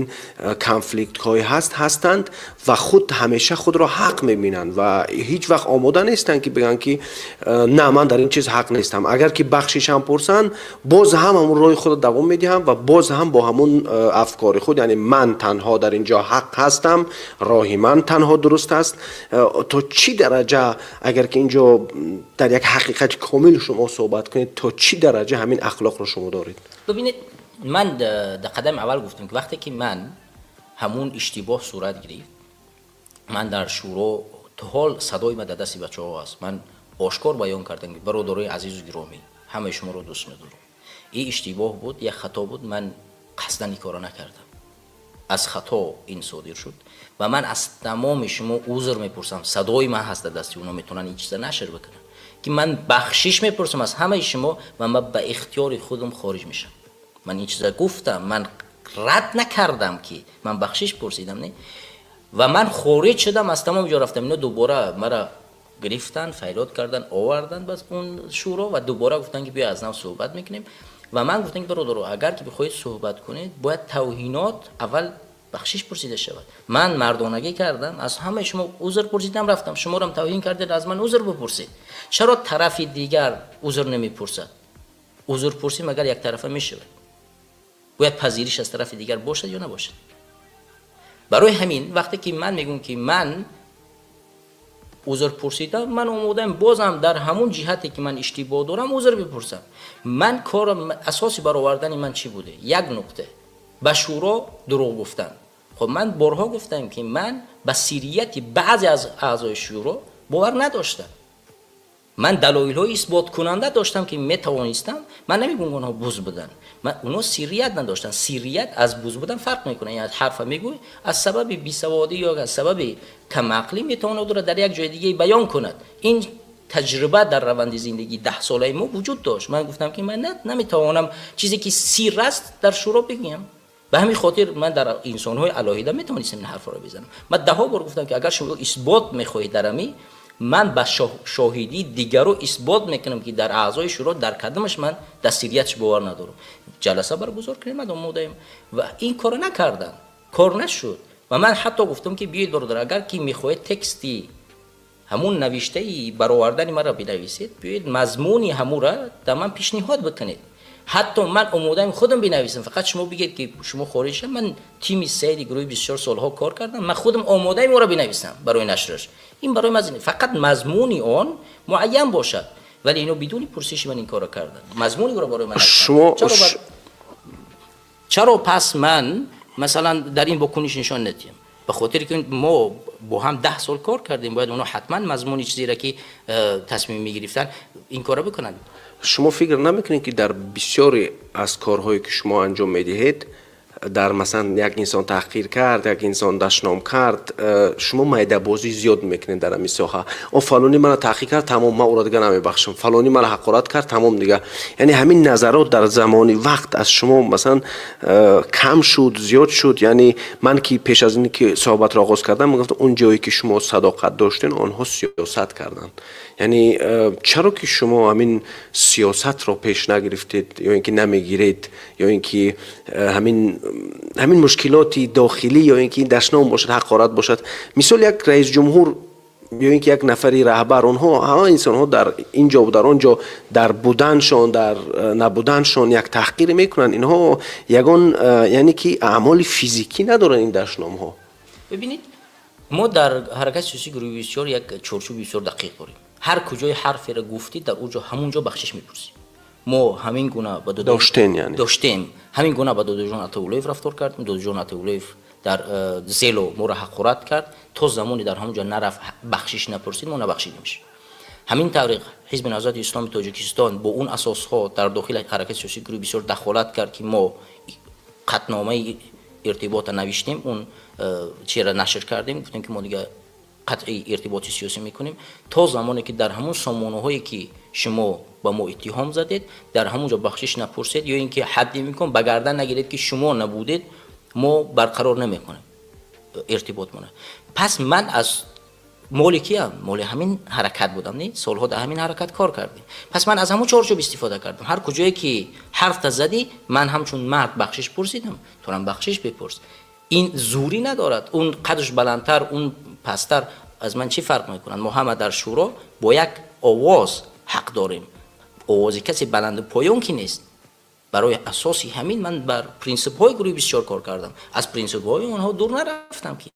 конфликтҳои ҳастанд ва худ ҳамеша худро ҳақ мебинанд ва ҳеҷ вақт омода нестанд ки бигӯянд ки на, ман дар ин чиз ҳақ нестам. Агар ки бахшишам пурсанд, боз ҳам ҳамон роҳи худро давом медиҳам ва боз ҳам бо ҳамон афкори худ, яъне ман танҳо дар ин ҷо ҳақ ҳастам, роҳи ман танҳо дуруст аст. То чӣ дараҷа агар ки инҷо дар як ҳақиқати комил шумо суҳбат кунед, то чӣ дараҷа ҳамин ахлоқро шумо доред? Бибинед, ман дар қадами аввал гуфтам ки вақте ки ман ҳамун иштибоҳ сурат гирифт, ман дар шӯро то ҳол садои ман дар дасти бачаҳо аст. Ман ошкор баён кардам ки бародарои азизу гиромӣ, ҳамаи шуморо дӯст медорам. Ин иштибоҳ буд, як хато буд, ман қасдан ин корро накардам. Аз хато ин содир шуд ва ман аз тамоми шумо узр мепурсам. Садои ман ҳаст дар дасти онҳо, метавонанд ин чиза нашр бикунанд ки ман бахшиш мепурсам аз ҳамаи шумо ва ман ба ихтиёри худам хориҷ мешавам. Ман ин чиза гуфтам, ман рад накардам ки ман бахшиш пурсидам, не? Ва ман хориҷ шудам, аз тамом ҷо рафтам. Ино дубора маро гирифтан, файрод кардан, овардан бас он шӯро ва дубора гуфтан ки биё аз нав суҳбат мекунем. Ва ман гуфтам ки бародаро, агар ки бихоҳед суҳбат кунед, бояд тавҳинот аввал бахшиш пурсида шавад. Ман мардонагӣ кардам, аз ҳамаи шумо узр пурсидам, рафтам. Шуморо тавҳин кардед, аз ман узр бипурсед. Чаро тарафи дигар узр намепурсад? Узр пурсӣ магар як тарафа мешавад? Бояд пазириш аз тарафи дигар бошад ё набошад? Барои ҳамин вақте ки ман мегӯям ки ман узр пурсидам, ман омодаам бозам дар ҳамун ҷиҳате ки ман иштибоҳ дорам узр бипурсам. Ман корам асоси баровардани ман чӣ буде? Як нуқта. Ба шӯро дурӯғ гуфтан. Хоб, ман борҳо гуфтам ки ман ба сирияти баъзе аз аъзои шӯро бовар надоштам. Ман далоилҳои исботкунанда доштам ки метавонистам. Ман намегӯям онҳо буз буданд, онҳо сиррият надоштанд. Сиррият аз буз будан фарқ мекунад. Яъне ҳарфа мегӯй, аз сабаби бисаводӣ ё аз сабаби камақлӣ метавонад ӯро дар як ҷои дигаре баён кунад. Ин таҷриба дар раванди зиндагии 10 солаи мо вуҷуд дошт. Ман гуфтам ки ман наметавонам чизе ки сир аст дар шӯро бигӯям. Ба ҳамин хотир ман дар инсонҳои алоҳида метавонистам ин ҳарфро бизанам. Ман даҳҳо бор гуфтам ки агар шумо исбот мехоҳед дар ами Ман ба шоҳидии дигарро исбот мекунам, ки дар аъзои шӯро дар кадомаш ман дастгириятш бовар надорам. Ҷаласа баргузор кунем, ман омодаем. Ва ин корро накардам, кор нашуд. Ва ман ҳатто гуфтам, ки биёед, бародар, агар ки мехоҳед тексти ҳамун навиштаи баровардани маро бинависед, биёед мазмуни ҳамура дар ман пешниҳод бикунед. Ҳатто ман омодаам худам бинависам, фақат шумо бигед, ки шумо хориҷ шавед. Ман тими сайди гурӯҳи 24 солҳо кор кардам, ман худам омодаам ӯро бинависам барои нашраш. Ин барои ман фақат мазмуни он муайян бошад, вале ино бидуни пурсиши ман ин корро карданд, мазмуни ӯро барои ман. Шумо чаро пас ман масалан дар ин вокуниш нишон надиҳам? Ба хотире ки мо бо ҳам 10 сол кор кардем, бояд онҳо ҳатман мазмуни чизеро ки тасмим мегирифтанд, ин корро бикунанд. Шумо фикр намекунед, ки дар бисёре аз корҳое, ки шумо анҷом медиҳед, дар масалан як инсон таҳқир кард, як инсон дашном кард, шумо майдабозӣ зиёд мекунед дар ҳамин соҳа? О, фалонӣ мана таҳқир кард, тамом, ман ӯро дига намебахшам, фалонӣ мана ҳақорат кард, тамом дига. Яъне ҳамин назарот дар замони вақт аз шумо масалан кам шуд, зиёд шуд? Яъне ман ки пеш аз ин ки суҳбатро оғоз кардам, мегуфтам, он ҷое ки шумо садоқат доштен, онҳо сиёсат карданд. Яъне чаро ки шумо ҳамин сиёсатро пеш нагирифтед ё ин ки намегиред, ё ин ки ҳамин мушкилоти дохилӣ, ё ин ки дашном бошад, ҳақорат бошад, мисол як раис ҷумҳур ё ин ки як нафари раҳбар, онҳо ҳама инсонҳо дар ин ҷо, дар он ҷо, дар буданшон, дар набуданшон як таҳқир мекунанд. Инҳо ягон яъне ки аъмоли физикӣ надоранд, ин дашномҳо. Бибинед, мо дар ҳаракати сиёсии гурӯҳи 24 як чорчӯби бисёр дақиқ дорем. Ҳар куҷои ҳарферо гуфтӣ, дар он ҷо, ҳамон ҷо бахшиш мепурсӣ. Мо ҳамин гуна ба доштем, яъне доштем, ҳамин гуна ба Додоҷон Атауллоев рафтор кардем. Додоҷон Атауллоев дар Зело моро ҳақорат кард, то замоне дар ҳамон ҷо нарафт, бахшиш напурсид, мо набахшидемш. Ҳамин тариқ Ҳизби Наҳзати Исломи Тоҷикистон бо он асосҳо дар дохили ҳаракати сиёсии гурӯҳи бисёр дахолат кард, ки мо қатъномаи иртибота навиштем, он чиро нашр кардем, гуфтем, ки мо дига қатъи иртиботи сиёсӣ мекунем, то замоне ки дар ҳамон сомонаҳое, ки шумо ба мо иттиҳом задед, дар ҳамон ҷо бахшиш напурсед ё ин ки ҳадди имкон ба гардан нагиред, ки шумо набудед, мо барқарор намекунем иртиботмона. Пас ман аз моли киям? Моли ҳамин ҳаракат будам, не? Солҳо дар ҳамин ҳаракат кор кардем. Пас ман аз ҳамон чорчӯб истифода кардам. Ҳар куҷое ки ҳарфта задӣ, ман ҳамчун мард бахшиш пурсидам, турам бахшиш бипурс. Ин зӯрӣ надорад, он қадаш баландтар, он пасттар аз ман чӣ фарқ мекунанд? Мо ҳама дар шӯро бо як овоз ҳақ дорем, овози касе баланду поён ки нест. Барои асоси ҳамин ман бар принсипҳои гурӯҳи 24 кор кардам, аз принсипҳои онҳо дур нарафтам ки.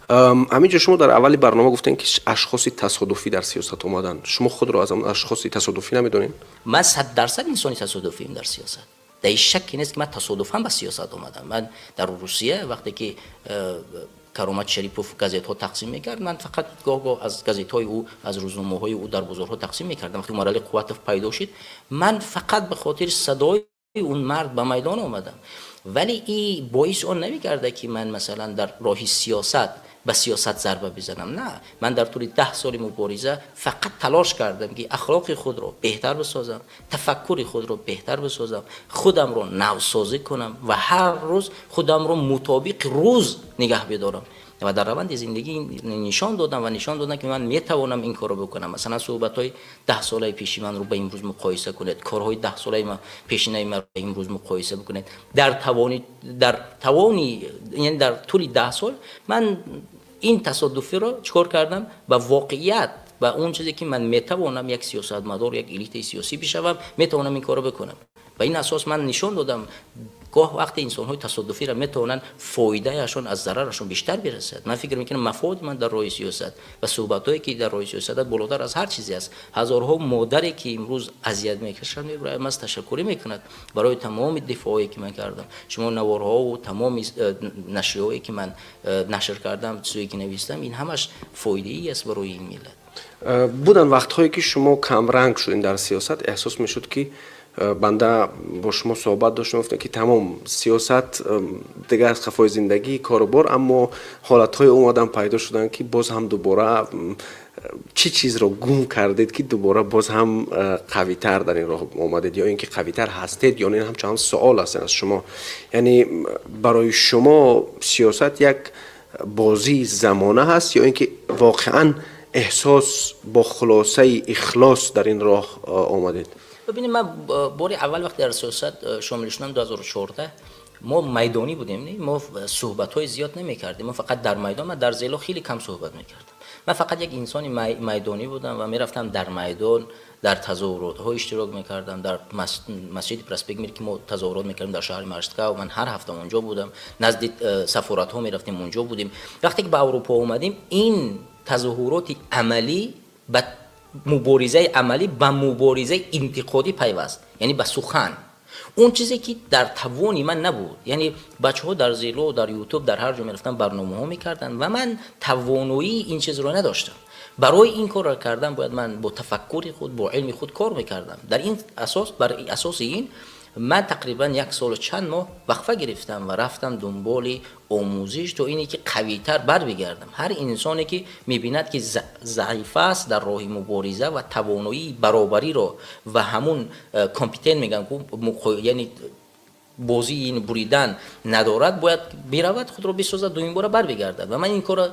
Ҳамин ҷо шумо дар аввали барнома гуфтем, ки ашхоси тасодуфӣ дар сиёсат омаданд. Шумо худро аз ҳамон ашхоси тасодуфӣ намедонед? Ман 100% инсони тасодуфием дар сиёсат. Дар ҳеҷ шакке нест, ки ман тасодуфан ба сиёсат омадам. Ман дар Русия, вақте ки Каромат Шарипов газетҳо тақсим мекард, ман фақат гоҳ-гоҳ аз газетҳои ӯ, аз рӯзномаҳои ӯ дар бозорҳо тақсим мекардам. Вақте Умарали Қувватов пайдо шуд, ман фақат ба хотири садои он мард ба майдон омадам. Вале ин боиси он намегардад, ки ман масалан дар роҳи сиёсат ба сиёсат зарба бизанам. На, ман дар тӯли 10 соли мубориза фақат талош кардам, ки ахлоқи худро беҳтар бисозам, тафаккури худро беҳтар бисозам, худамро навсозӣ кунам ва ҳар рӯз худамро мутобиқи рӯз нигаҳ бидорам. Ва дар раванди зиндагӣ нишон додам ва нишон додам, ки ман метавонам ин корро бикунам. Масалан, суҳбатҳои 10 солаи пеши манро ба имрӯз муқоиса кунед, корҳои 10 солаи пешинаи маро ба имрӯз муқоиса бикунед. Дар тавони, яъне дар тӯли 10 сол ман ин тасодуфиро чикор кардам? Ба воқеият, ба он чизе ки ман метавонам як сиёсатмадор, як элитаи сиёсӣ бишавам, метавонам ин корро бикунам. Ба ин асос ман нишон додам, гоҳ вақте инсонҳои тасодуфиро метавонанд, фоидаашон аз зарарашон бештар бирасад. Ман фикр мекунам, мафоди ман дар роҳи сиёсат ва суҳбатҳое, ки дар роҳи сиёсат, болотар аз ҳар чизе аст. Ҳазорҳо модаре, ки имрӯз азият мекашанд, мебароям аз ташаккурӣ мекунад барои тамоми дифоъое, ки ман кардам. Шумо наворҳову тамоми нашриҳое, ки ман нашр кардам, чизое, ки навистам, ин ҳамаш фоидаӣ аст барои ин миллат. Буданд вақтҳое, ки шумо камранг шудем дар сиёсат, эҳсос мешуд, ки банда бо шумо суҳбат доштем, гуфтем, ки тамом, сиёсат дигар аз қафои зиндагӣ, корубор, аммо ҳолатҳое омадан, пайдо шуданд, ки боз ҳам дубора чӣ чизро гум кардед, ки дубора боз ҳам қавитар дар ин роҳ омадед, ё ин ки қавитар ҳастед, ё ин ҳамчунон суол аст аз шумо? Яъне барои шумо сиёсат як бозии замона ҳаст, ё ин ки воқеан Эҳсос бо хулосаи ихлос дар ин роҳ омадед. Бибинед, ман бори аввал вақте дар сиёсат шомил шудам, 2014, мо майдонӣ будем, мо суҳбатҳои зиёд намекардем, мо фақат дар майдон. Ман дар зело хеле кам суҳбат мекардам. Ман фақат як инсони майдонӣ будам ва мерафтам дар майдон, дар тазоҳуротҳо иштирок мекардам. Дар масҷиди Проспект Мир, ки мо тазоҳурот мекардем дар шаҳри Москва, ман ҳар ҳафта онҷо будам. Назди сафоратҳо мерафтем, онҷо будем. Вақте ки ба Аврупо омадем, ин тазоҳуроти амалӣ ба муборизаи амалӣ, ба муборизаи интиқодӣ пайваст, яъне ба сухан, он чизе ки дар тавони ман набуд. Яъне бачаҳо дар зело, дар Ютуб, дар ҳар ҷо мерафтан, барномаҳо мекарданд ва ман тавоноии ин чизро надоштам. Барои ин корро кардан бояд ман бо тафаккури худ, бо илми худ кор мекардам. Дар ин асос, бар асоси ин ман тақрибан як солу чанд моҳ вақфа гирифтам ва рафтам дунболи омӯзиш, то ине ки қавитар барбигардам. Ҳар инсоне ки мебинад, ки заиф аст дар роҳи мубориза ва тавоноии баробариро ва ҳамун компетент мегӯям, яъне бозии ин буридан надорад, бояд биравад, худро бисозад, дуюм бора барбигардад. Ва ман ин корро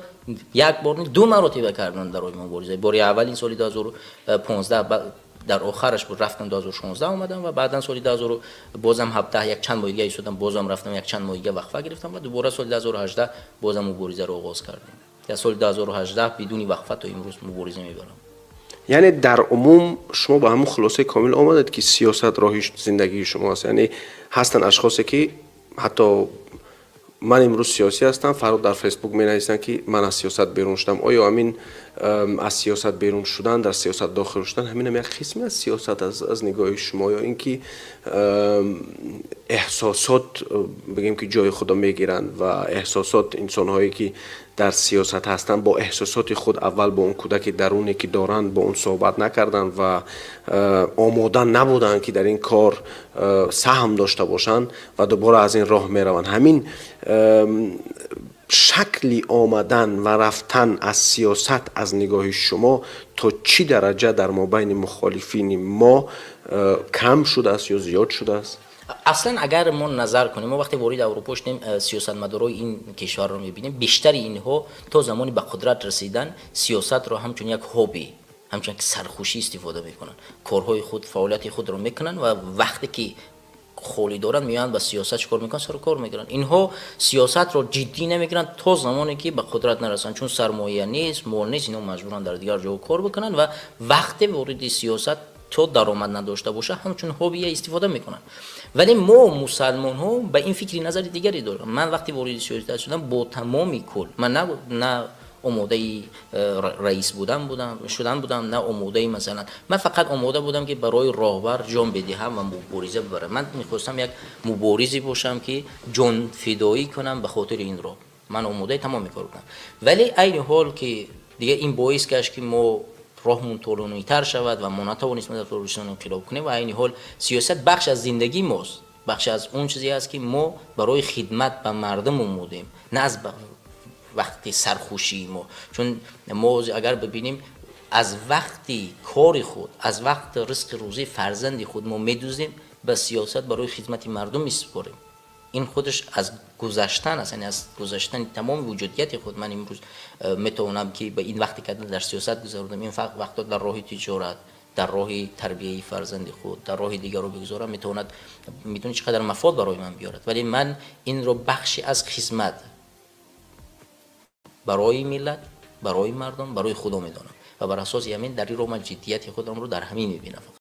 як бор, ду маротиба кардам дар роҳи мубориза. Бори аввал ин соли 2015 дар охараш буд, рафтам, 2016 омадам ва баъдан соли 2000 бозам 17 як чанд моҳ дига истодам, бозам рафтам, як чанд моҳ дига вақфа гирифтам ва дубора соли 2018 бозам муборизаро оғоз кардем. Дар соли 2018 бидуни вақфа то имрӯз мубориза мебарам. Яъне дар умум шумо ба ҳамун хулосаи комил омадед, ки сиёсат роҳи зиндагии шумо аст. Яъне ҳастанд ашхосе, ки ҳатто ман имрӯз сиёсӣ ҳастам, фардо дар Фейсбук менависанд, ки ман аз сиёсат берун шудам. Оё ҳамин аз сиёсат берун шудан, дар сиёсат дохил шудан, ҳаминам як қисме аз сиёсат аз нигоҳи шумо, ё ин ки эҳсосот, бигем, ки ҷои худо мегиранд ва эҳсосот, инсонҳое ки дар сиёсат ҳастанд, бо эҳсосоти худ аввал бо он кӯдаки даруне, ки доранд, бо он суҳбат накарданд ва омода набуданд, ки дар ин кор саҳм дошта бошанд ва дубора аз ин роҳ мераванд? Ҳамин шакли омадан ва рафтан аз сиёсат аз нигоҳи шумо то чӣ дараҷа дар мобайни мухолифини мо кам шудааст ё зиёд шудааст? Аслан агар мо назар кунем, мо вақте ворид Аврупо шудем, сиёсатмадорои ин кишварро мебинем, бештари инҳо то замони ба қудрат расидан сиёсатро ҳамчун як хобби, ҳамчун як сархушӣ истифода мекунанд. Корҳои худ, фаъолияти худро мекунанд ва вақте ки холӣ доранд, меоянд, ба сиёсат чикор мекунанд? Сару кор мегиранд. Инҳо сиёсатро ҷиддӣ намегиранд то замоне ки ба қудрат нарасанд, чун сармоя нест, мол нест, инҳо маҷбуранд дар дигар ҷо кор бикунанд ва вақте вориди сиёсат то даромад надошта боша, ҳамчун хоббия истифода мекунанд. Вале мо мусалмонҳо ба ин фикри назари дигаре дорам. Ман вақте вориди сиёсат шудам, бо тамоми кул ман на омодаи раис будан будам, шудан будам, на омодаи, масалан, ман фақат омода будам, ки барои роҳбар ҷон бидиҳам ва мубориза бибарам. Ман мехостам як муборизе бошам, ки ҷонфидоӣ кунам ба хотири ин роҳ. Ман омодаи тамоми кор будам. Вале айни ҳол ки дига ин боис гашт, ки мо роҳмон тӯлонитар шавад ва мо натавонистем дар Тоҷикистон инқилоб кунем. Ва айни ҳол сиёсат бахш аз зиндагии мост, бахш аз он чизе аст, ки мо барои хидмат ба мардум омодем, на аз вақти сархушии мо. Чун мо агар бибинем, аз вақти кори худ, аз вақти ризқи рӯзии фарзанди худ мо медузем, ба сиёсат барои хидмати мардум месупорем. Ин худаш аз гузаштан аст, яъне аз гузаштани тамоми вуҷудияти худ. Ман имрӯз метавонам, ки ба ин вақте ки дар сиёсат гузаронидам, ин вақтҳо дар роҳи тиҷорат, дар роҳи тарбияи фарзанди худ, дар роҳи дигарро бигузорам, метавонад, медонӣ, чӣ қадар мафод барои ман биёрад. Вале ман инро бахши аз хизмат барои миллат, барои мардум, барои Худо медонам ва бар асоси ҳамин дар ин роҳ ман ҷиддияти худамро дар ҳамин мебинам фақат.